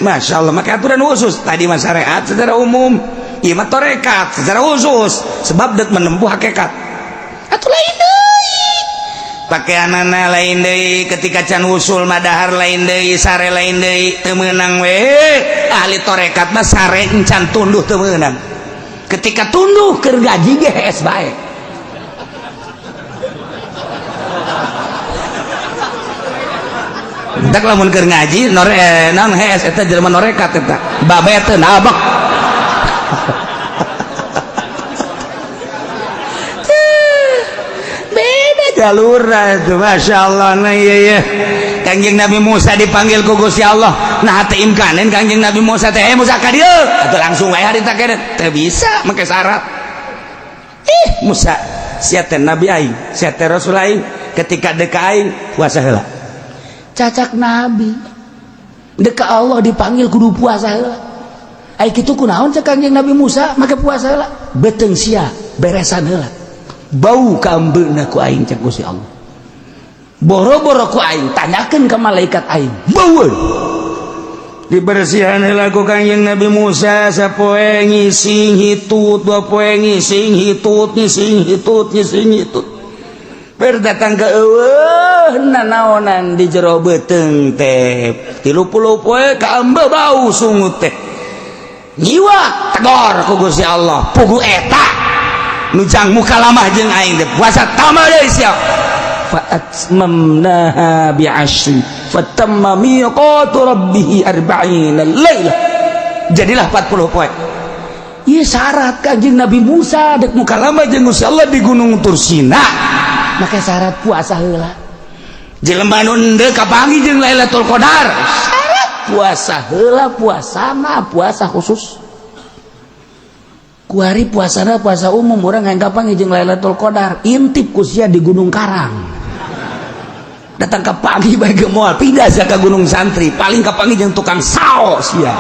Masya Allah make aturan khusus. Tadi mah syariat secara umum, ieu mah torekat secara khusus sebab dek menempuh hakikat. Atuh lain deui. Pakaianana lain deui, ketika can usul madahar lain deui, sare lain deui, teu meunang we. Ahli torekat mah sare encan tunduh teu meunang. Ketika tunduh keur gaji ge hees bae. Entak lamun keur ngaji nore naon hees eta jelema norekat eta. Babe teu nabak. Beda jalur itu, Masya Allah. Nah iya iya. Kangjeng Nabi Musa dipanggil ku Gusti Allah. Nah teu imkanen Kangjeng Nabi Musa teh, Musa ka dieu. Atuh langsung wae harita kene. Teu bisa make syarat. Ih, Musa, sia teh nabi aing, sia teh rasul aing, ketika deka aing puasa heula. Cacak nabi deka Allah dipanggil kudu puasa heula. Ai kitu kunaon cek Kangjeng Nabi Musa make puasa heula? Beuteung sia beresan heula. Bau kaambeuna ku aing cek Gusti Allah. Boro-boro ku aing tanyakeun ka malaikat aing. Bau dibersihan heula ku Kangjeng Nabi Musa sapoe ngising hitut, dua poe ngising hitut, ngising hitut, ngising hitut. Berdatang ke eueuh nanaonan di jero beuteung teh 30 poe kaambe bau sungut teh. Nyiwa tegor ku Gusti Allah, pugu eta nu jang mukalamah jeung aing teh puasa tambah deui sia. Fa atmamnaha bi asyri fatamma miqatu rabbih arba'ina lailah. Jadilah 40 poe. Ieu syarat Kangjeng Nabi Musa dek mukalamah jeung Gusti Allah di Gunung Tursina. Maka syarat puasa heula. Jelema nu endeu kapanggih jeung Lailatul Qadar. Syarat puasa heula, puasana puasa khusus. Kuari puasana puasa umum urang hayang kapanggih jeung Lailatul Qadar, intip ku sia di Gunung Karang. Datang ke pagi bae ge moal pindah sia ka Gunung Santri, paling kapanggih jeung tukang sao sia.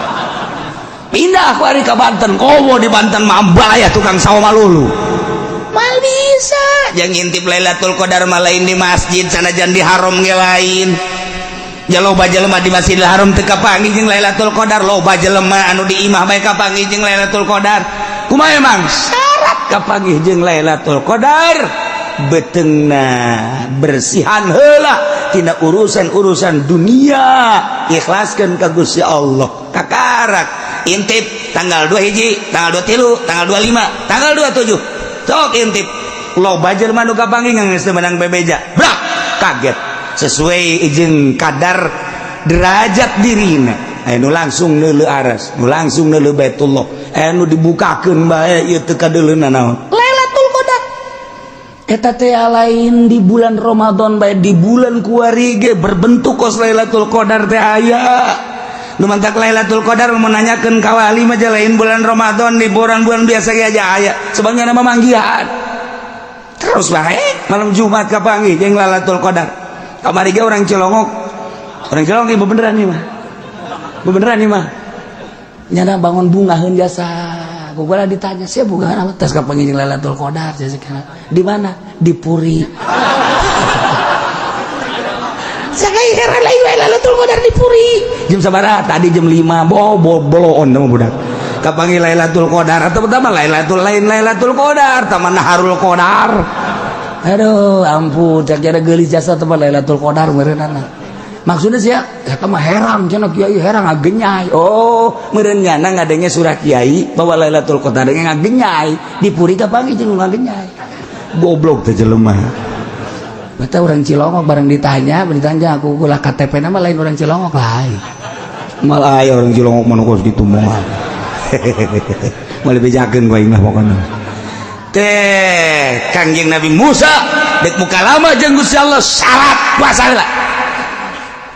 Pindah kuari ka Banten, komo di Banten mah ambalaya tukang sao malulu. Mal bisa yang ngintip Lailatul Qadar mah lain di masjid sanajan di haram ge lain. Ja loba jelema di Masjidil Haram teu kapanggih jeung Lailatul Qadar, loba jelema anu di imah bae kapanggih jeung Lailatul Qadar. Kumaha emang syarat kapanggih jeung Lailatul Qadar? Beuteungna bersihan heula tina urusan-urusan dunia, ikhlaskeun ka Gusti Allah. Kakarak intip tanggal 2 hiji, tanggal 23, tanggal 25, tanggal 27. Sok intip loba jelema nu kapanggih geus teu meunang bebeja. Brak kaget sesuai jeung kadar derajat dirina. Anu langsung neuleu aras, nu langsung neuleu Baitullah, anu dibukakeun bae ieu teu kadeuleuna naon. Lailatul Qadar. Eta teh lain di bulan Ramadan bae, di bulan kuari ge berbentuk kos Lailatul Qadar teh aya. Nu mantak Lailatul Qadar mun nanyakeun ka wali mah lain bulan Ramadan, di bulan-bulan biasa ge aja aya. Sebabnya nama manggihan. Terus bae malam Jumat kapanggih jeung Lailatul Qadar. Kamari ge orang Cilongok. Orang Cilongok ieu beneran ieu mah. Beneran ieu mah. Nyana bangun bungaheun jasa. Ku gua ditanya, "Sia bungaheun apa?" Tes kapanggih jeung Lailatul Qadar jasa. Di mana? Di Puri. Saya heran lain Lailatul Qadar di Puri. Jam sabaraha? Tadi jam 5. Bo boloon mah budak. Kapanggih Lailatul Qadar atau pertama Lailatul lain Lailatul Qadar, taman Naharul Qadar. Aduh, ampun, cak jada geulis jasa teman Lailatul Qadar meureunana. Maksudnya sih ya, eta mah herang cenah kiai herang ngagenyai. Oh, meureun nyana ngadenge surah kiai bahwa Lailatul Qadar ngagenyai. Di Puri kapanggih jeung ngagenyai. Goblok teh jelema. Bata orang Cilongok bareng ditanya, aku ulah KTP nama lain orang Cilongok lain. Malah aya orang Cilongok mah kos kitu moal. Moal bejakeun ku aing mah pokona. Teh Kangjeng Nabi Musa dek mukalama jeung Gusti Allah syarat puasa heula.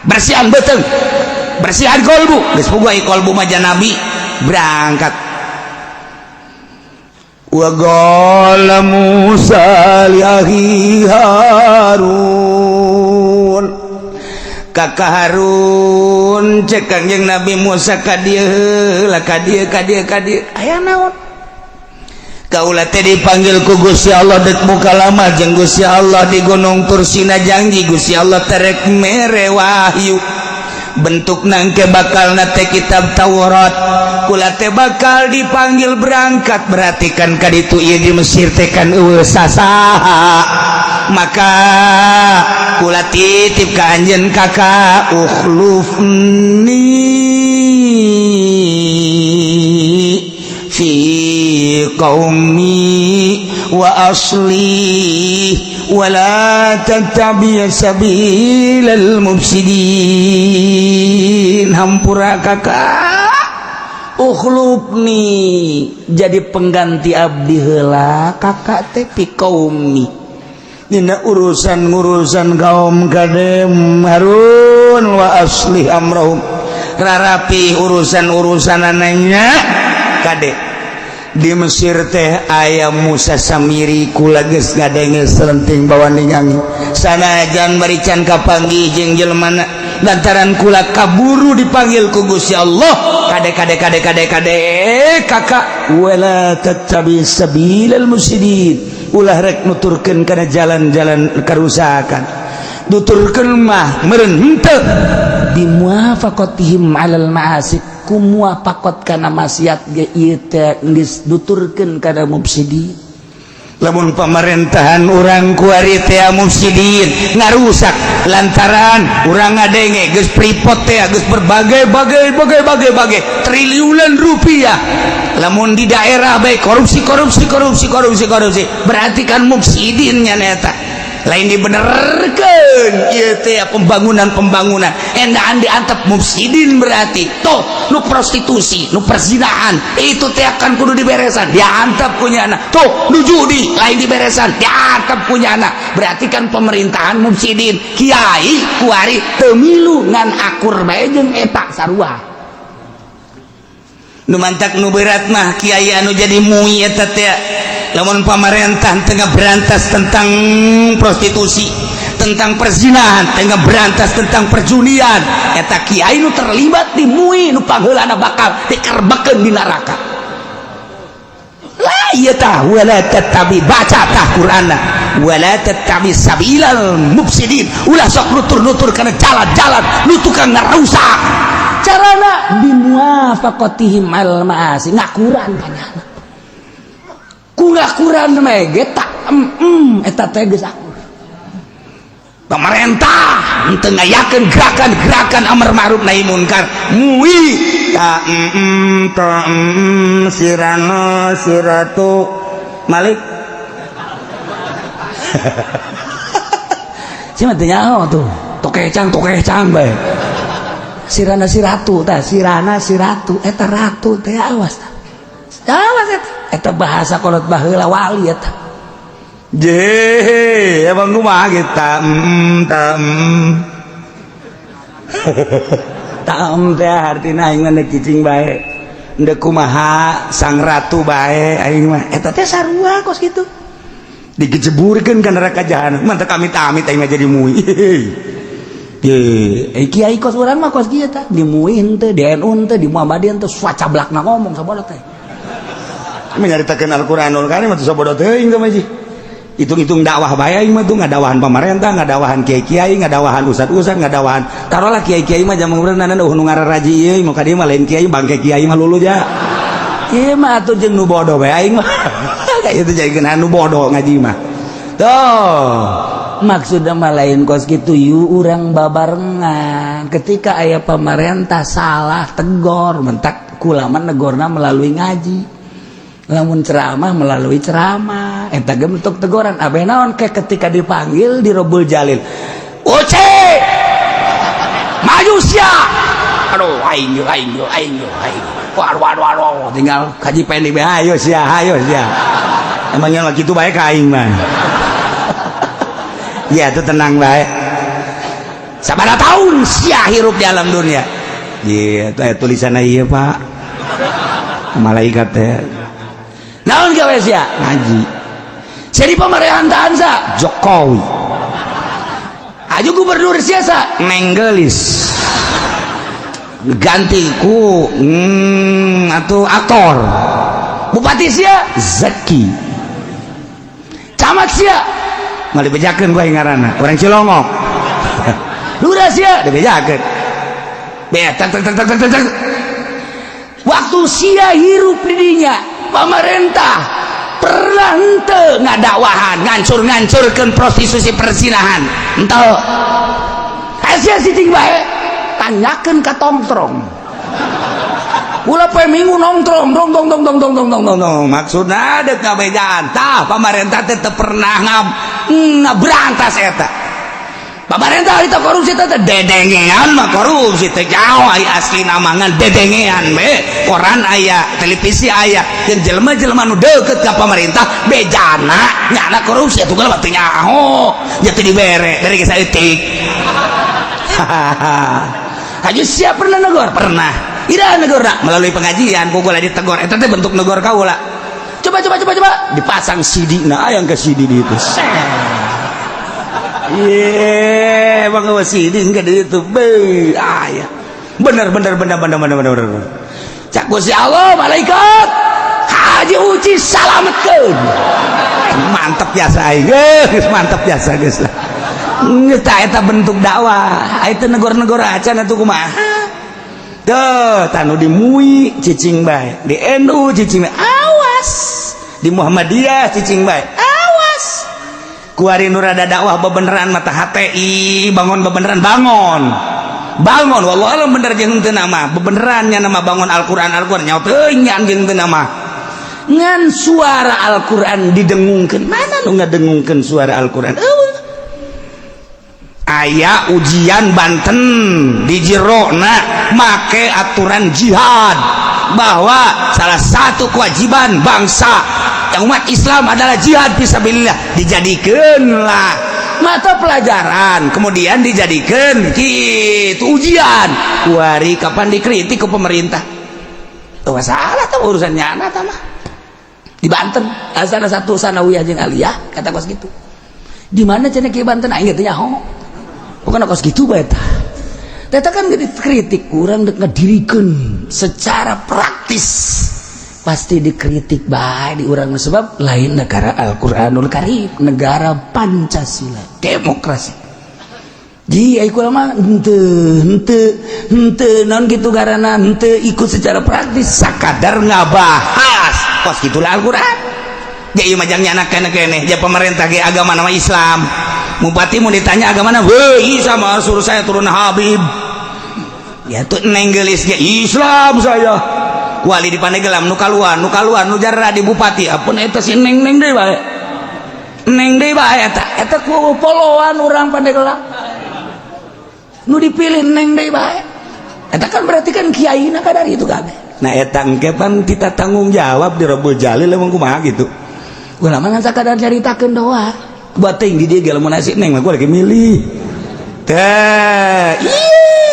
Bersihan beuteung, bersihan kolbu. Geus puguh ai kolbu mah nabi berangkat. Wa qala Musa li akhi Harun. Kakak Harun cek Kangjeng Nabi Musa ka dieu heula ka dieu ka dieu ka dieu. Aya naon? Kaula teh dipanggil ku Gusti Allah dek mukalama jeung Gusti Allah di Gunung Tursina, janji Gusti Allah terek mere wahyu. Bentuk nangke bakal nate kitab Taurat. Kula teh bakal dipanggil berangkat, berarti kan kaditu ieu di Mesir teh kan eueuh sasaha. Maka kula titip ka anjeun, Kakak, ukhlufni fi qaumi wa aslih wala tattabi sabilal mufsidin. Hampura, Kakak, ukhlufni, jadi pengganti abdi heula, Kakak teh, fi qaumi, dina urusan-urusan kaum kadem Harun, wa aslih amrahum, rarapi urusan-urusan ananya. Kade, di Mesir teh aya Musa Samiri. Kula geus ngadenge selenting bawaning angin, sanajan bari can kapanggih jeung jelema, lantaran kula kaburu dipanggil ku Gusti Allah. Kade, kade, kade, kade, kade, Kakak, wala tattabi sabilal mufsidin, ulah rek nuturkeun kana jalan-jalan kerusakan. Nuturkeun mah meureun henteu bimuwafaqatihim alal ma'asi, ku muwafaqat kana maksiat ge ieu teh geus nuturkeun kana mufsidin. Lamun pemerintahan urang kuari teh mufsidin, ngarusak, lantaran urang ngadenge geus Freeport teh geus berbagai bagai bagai bagai bagai triliunan rupiah. Lamun di daerah baik korupsi, korupsi, korupsi, korupsi, korupsi, berarti kan mufsidinnya neta. Lain dibenerkeun ieu teh pembangunan-pembangunan endaan diantep mufsidin. Berarti toh nu prostitusi, nu perzinahan itu teh akan kudu diberesan, diantep punya anak. Tuh nu judi lain diberesan, diantep punya anak. Berarti kan pemerintahan mufsidin. Kiai kuari teu milu, ngan akur bae jeung eta sarua. Nu mantak nu berat mah kiai anu jadi MUI eta teh, lamun pamarentah tengah berantas tentang prostitusi, tentang perzinahan, tengah berantas tentang perjudian, eta kiai nu terlibat di MUI nu pangheulana bakal dikerbekeun di neraka lah. Ieu tah wala tattabi, baca tah Qur'anna, wala tattabi sabilal mufsidin, ulah sok nutur-nutur kana jalan-jalan nu tukang ngarusak. Carana bimuwafaqatihim al ma'asi, ngakuran kanyana. Ku ngakuran mege tak eta teh geus akur. Pemerintah henteu ngayakeun gerakan-gerakan amar ma'ruf nahi munkar, MUI ta ta sirana siratu Malik si mah teu nyaho tuh, tokecang tokecang bae. Sirana siratu tah, sirana siratu eta ratu teh. Awas tah, awas eta, eta bahasa kolot baheula, wali eta. Je, emang kumaha kita ta ta teh artina aing mah cicing bae, ndek kumaha sang ratu bae aing mah. Eta teh sarua kos kitu, digejeburkeun ka neraka jahanam. Mantap, amit-amit aing mah jadi MUI. Ye, eh, kiai kos urang mah kos kieu tah, di MUI henteu, di NU henteu, di Muhammadiyah henteu, sacablakna ngomong sabodo teh. Menyaritakeun Al-Qur'anul Karim atuh sabodo teuing teh mah. Hitung-hitung dakwah bae aing mah tuh, ngadawahan pemerintah, ngadawahan kiai-kiai, ngadawahan ustad-ustad, ngadawahan taruhlah kiai-kiai mah zaman urang nana nu ngararaji ieu mau ka dieu mah lain kiai, bangke kiai mah lulu ja. Ieu mah atuh jeung nu bodoh bae aing mah. Kayak itu jadikeun anu bodoh ngaji mah. Tuh, maksudnya mah lain kos kitu. Yu urang babarengan, ketika aya pemerintah salah tegor, mentak kulama negorna melalui ngaji, lamun ceramah melalui ceramah, eta ge bentuk teguran. Abeh naon ke ketika dipanggil di Robul Jalil, "Oce, maju sia!" Aduh, aing yo, aing yo, aing yo, aing. Waduh, waduh, waduh, tinggal kaji pendi bae, ayo sia, ayo sia. Emangnya lagi itu baik aing mah ya itu tenang baik. Sabaraha tahun sia hirup di alam dunia? Iya, itu tulisan iya, Pak, malaikat teh. Naon gawe sia? Ngaji. Jadi pemerintahan sa? Jokowi. Aju gubernur sia sa? Nenggelis, ganti ku atau aktor. Bupati sia? Zaki. Camat sia? Nggak dibejakeun gua ngaranna, orang Cilongok. Lurah sia? Dibejakeun. Be tak tak tak tak tak tak. Waktu sia hirup di dinya, pemerintah Pernah henteu ngadakwahan ngancur-ngancurkeun prostitusi, perzinahan? Henteu. Sia cicing bae, tanyakeun ka tongtrong. Ulah poe Minggu nongtrong dong dong dong dong dong dong dong dong dong. Maksudna dek ngabejaan. Tah, pamarentah teh teu pernah ngaberantas eta. Pamarentah itu korupsi teh dedengean mah, korupsi teh jauh ai asli namangan dedengean we. Koran aya, televisi aya, jeung jelema-jelema nu deukeut ka pamarentah bejana nyana korupsi atuh mah teu nyaho nya, teu dibere dari geus saeutik. Haji siap pernah negor? Pernah. Ira negor melalui pengajian, ku kula ditegor. Eta teh bentuk negor kaula. Coba, coba, coba, coba dipasang CD. Nah, yang ke CD di itu. Iya, bang, CD enggak di itu. Be, aya. Bener bener bener bener bener bener bener. Cak Gusti Allah, malaikat Haji Uci salametkeun. Mantep biasa aing. Geus mantep biasa geus lah. Geus tah, eta bentuk dakwah. Itu negor-negor acan atuh kumaha? Tuh, tanu di MUI cicing bae, di NU cicing bae. Awas. Di Muhammadiyah cicing bae. Awas. Kuari nu rada dakwah bebeneran mata HTI bangun bebeneran, bangun. Bangun wallahu alam bener jeung teu nama. Bebeneran nya nama bangun Al-Qur'an, Al-Qur'an nyawa teuing jeung teu nama. Ngan suara Al-Qur'an didengungkeun, mana nu ngadengungkeun suara Al-Qur'an? Eueuh. Aya ujian Banten di jerona make aturan jihad bahwa salah satu kewajiban bangsa yang umat Islam adalah jihad fisabilillah, dijadikanlah mata pelajaran, kemudian dijadikan gitu ujian. Kuari kapan dikritik ke pemerintah tuh masalah tuh urusannya anak mah. Di Banten asal satu sanawiyah jeung aliyah kata kos gitu. Di mana cenah ke Banten, aing teh nyaho. Bukan kos gitu bae tah. Eta kan dikritik, kurang dek ngadirikeun secara praktis pasti dikritik bae di urang, sebab lain negara Al-Qur'anul Karim, negara Pancasila, demokrasi. Ji ai kula mah henteu henteu henteu naon kitu garana henteu ikut secara praktis, sakadar ngabahas kos gitulah Al-Qur'an. Ya ieu mah jang nyana keneh keneh ja pemerintah ge agama nama Islam. Bupati mau ditanya agama mana, weh, sama suruh saya turun Habib. Ya tuh neng gelis ge Islam saya. Wali di Pandeglang nu kaluar, nu kaluar nu jarra di bupati, apun eta si neng neng deui bae. Neng deui bae eta. Eta ku poloan urang Pandeglang. Nu dipilih neng deui bae. Eta kan berarti kan kiaina kadar itu kabeh. Nah, eta engke pan kita tanggung jawab di Rabbul Jalil emang kumaha gitu. Ulama ngan sakadar nyaritakeun doa. Buat tinggi dia gak mau nasi neng mah gua lagi milih. Teh, iya.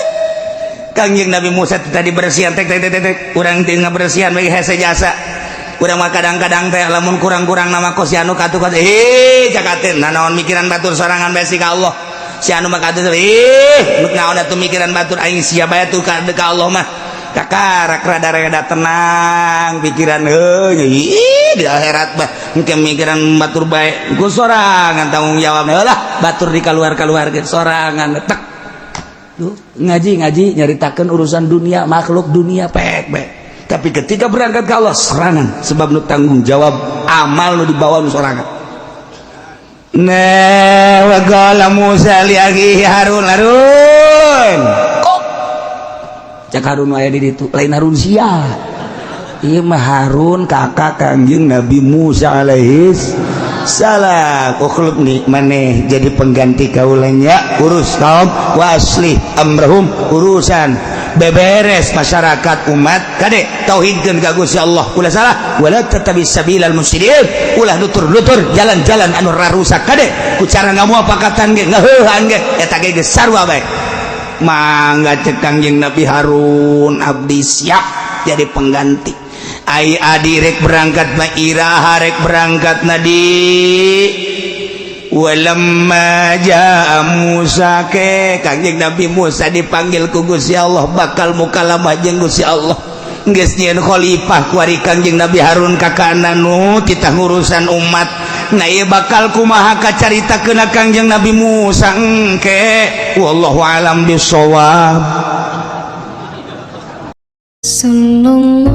Kangjeng Nabi Musa tadi bersihan tek tek tek tek, urang teu ngabersihan bagi hese jasa. Urang mah kadang-kadang teh lamun kurang-kurang nama kos si anu katu katu, eh cakateun nah naon mikiran batur sorangan bae ka Allah. Si anu mah katu, eh nu naon atuh mikiran batur, aing siap bae tuh ka Allah mah. Kakarak rada rada tenang pikiran heuh ih di akhirat mah engke mikiran batur bae ku sorangan tanggung jawab lah batur di kaluar-kaluarkeun sorangan tek. Duh, ngaji ngaji nyaritakeun urusan dunia, makhluk dunia pek pek, tapi ketika berangkat ke Allah serangan, sebab nu tanggung jawab amal nu dibawa nu sorangan. Nah, wa qala Musa li akhihi Harun, Harun kok cak Harun aya di ditu, lain Harun sia ieu mah, Harun kakak Kangjeng Nabi Musa alaihi salam. Ukhlubni, maneh jadi pengganti kaulanya, urus kaum, wa aslih amrahum, urusan beberes masyarakat umat, kade tauhidkeun ka Gusti Allah, ulah salah, wala tattabi sabilal mufsidin, ulah nutur-nutur jalan-jalan anu rarusak, kade ku cara ngamuapakatan ge ngaheuhan ge eta ge geus sarua bae. Mangga, cek Kangjeng Nabi Harun, abdi siap jadi pengganti. Ai adi rek berangkat mah iraha rek berangkat nadi? Walamma jaa Musa, ke Kangjeng Nabi Musa dipanggil ku Gusti Allah, bakal mukalamah jeung Gusti Allah, geus nyieun khalifah kuari Kangjeng Nabi Harun kakana nu titah ngurusan umat. Nah, ieu bakal kumaha kacaritakeun Kangjeng Nabi Musa engke, wallahu alam bisawab. Sallallahu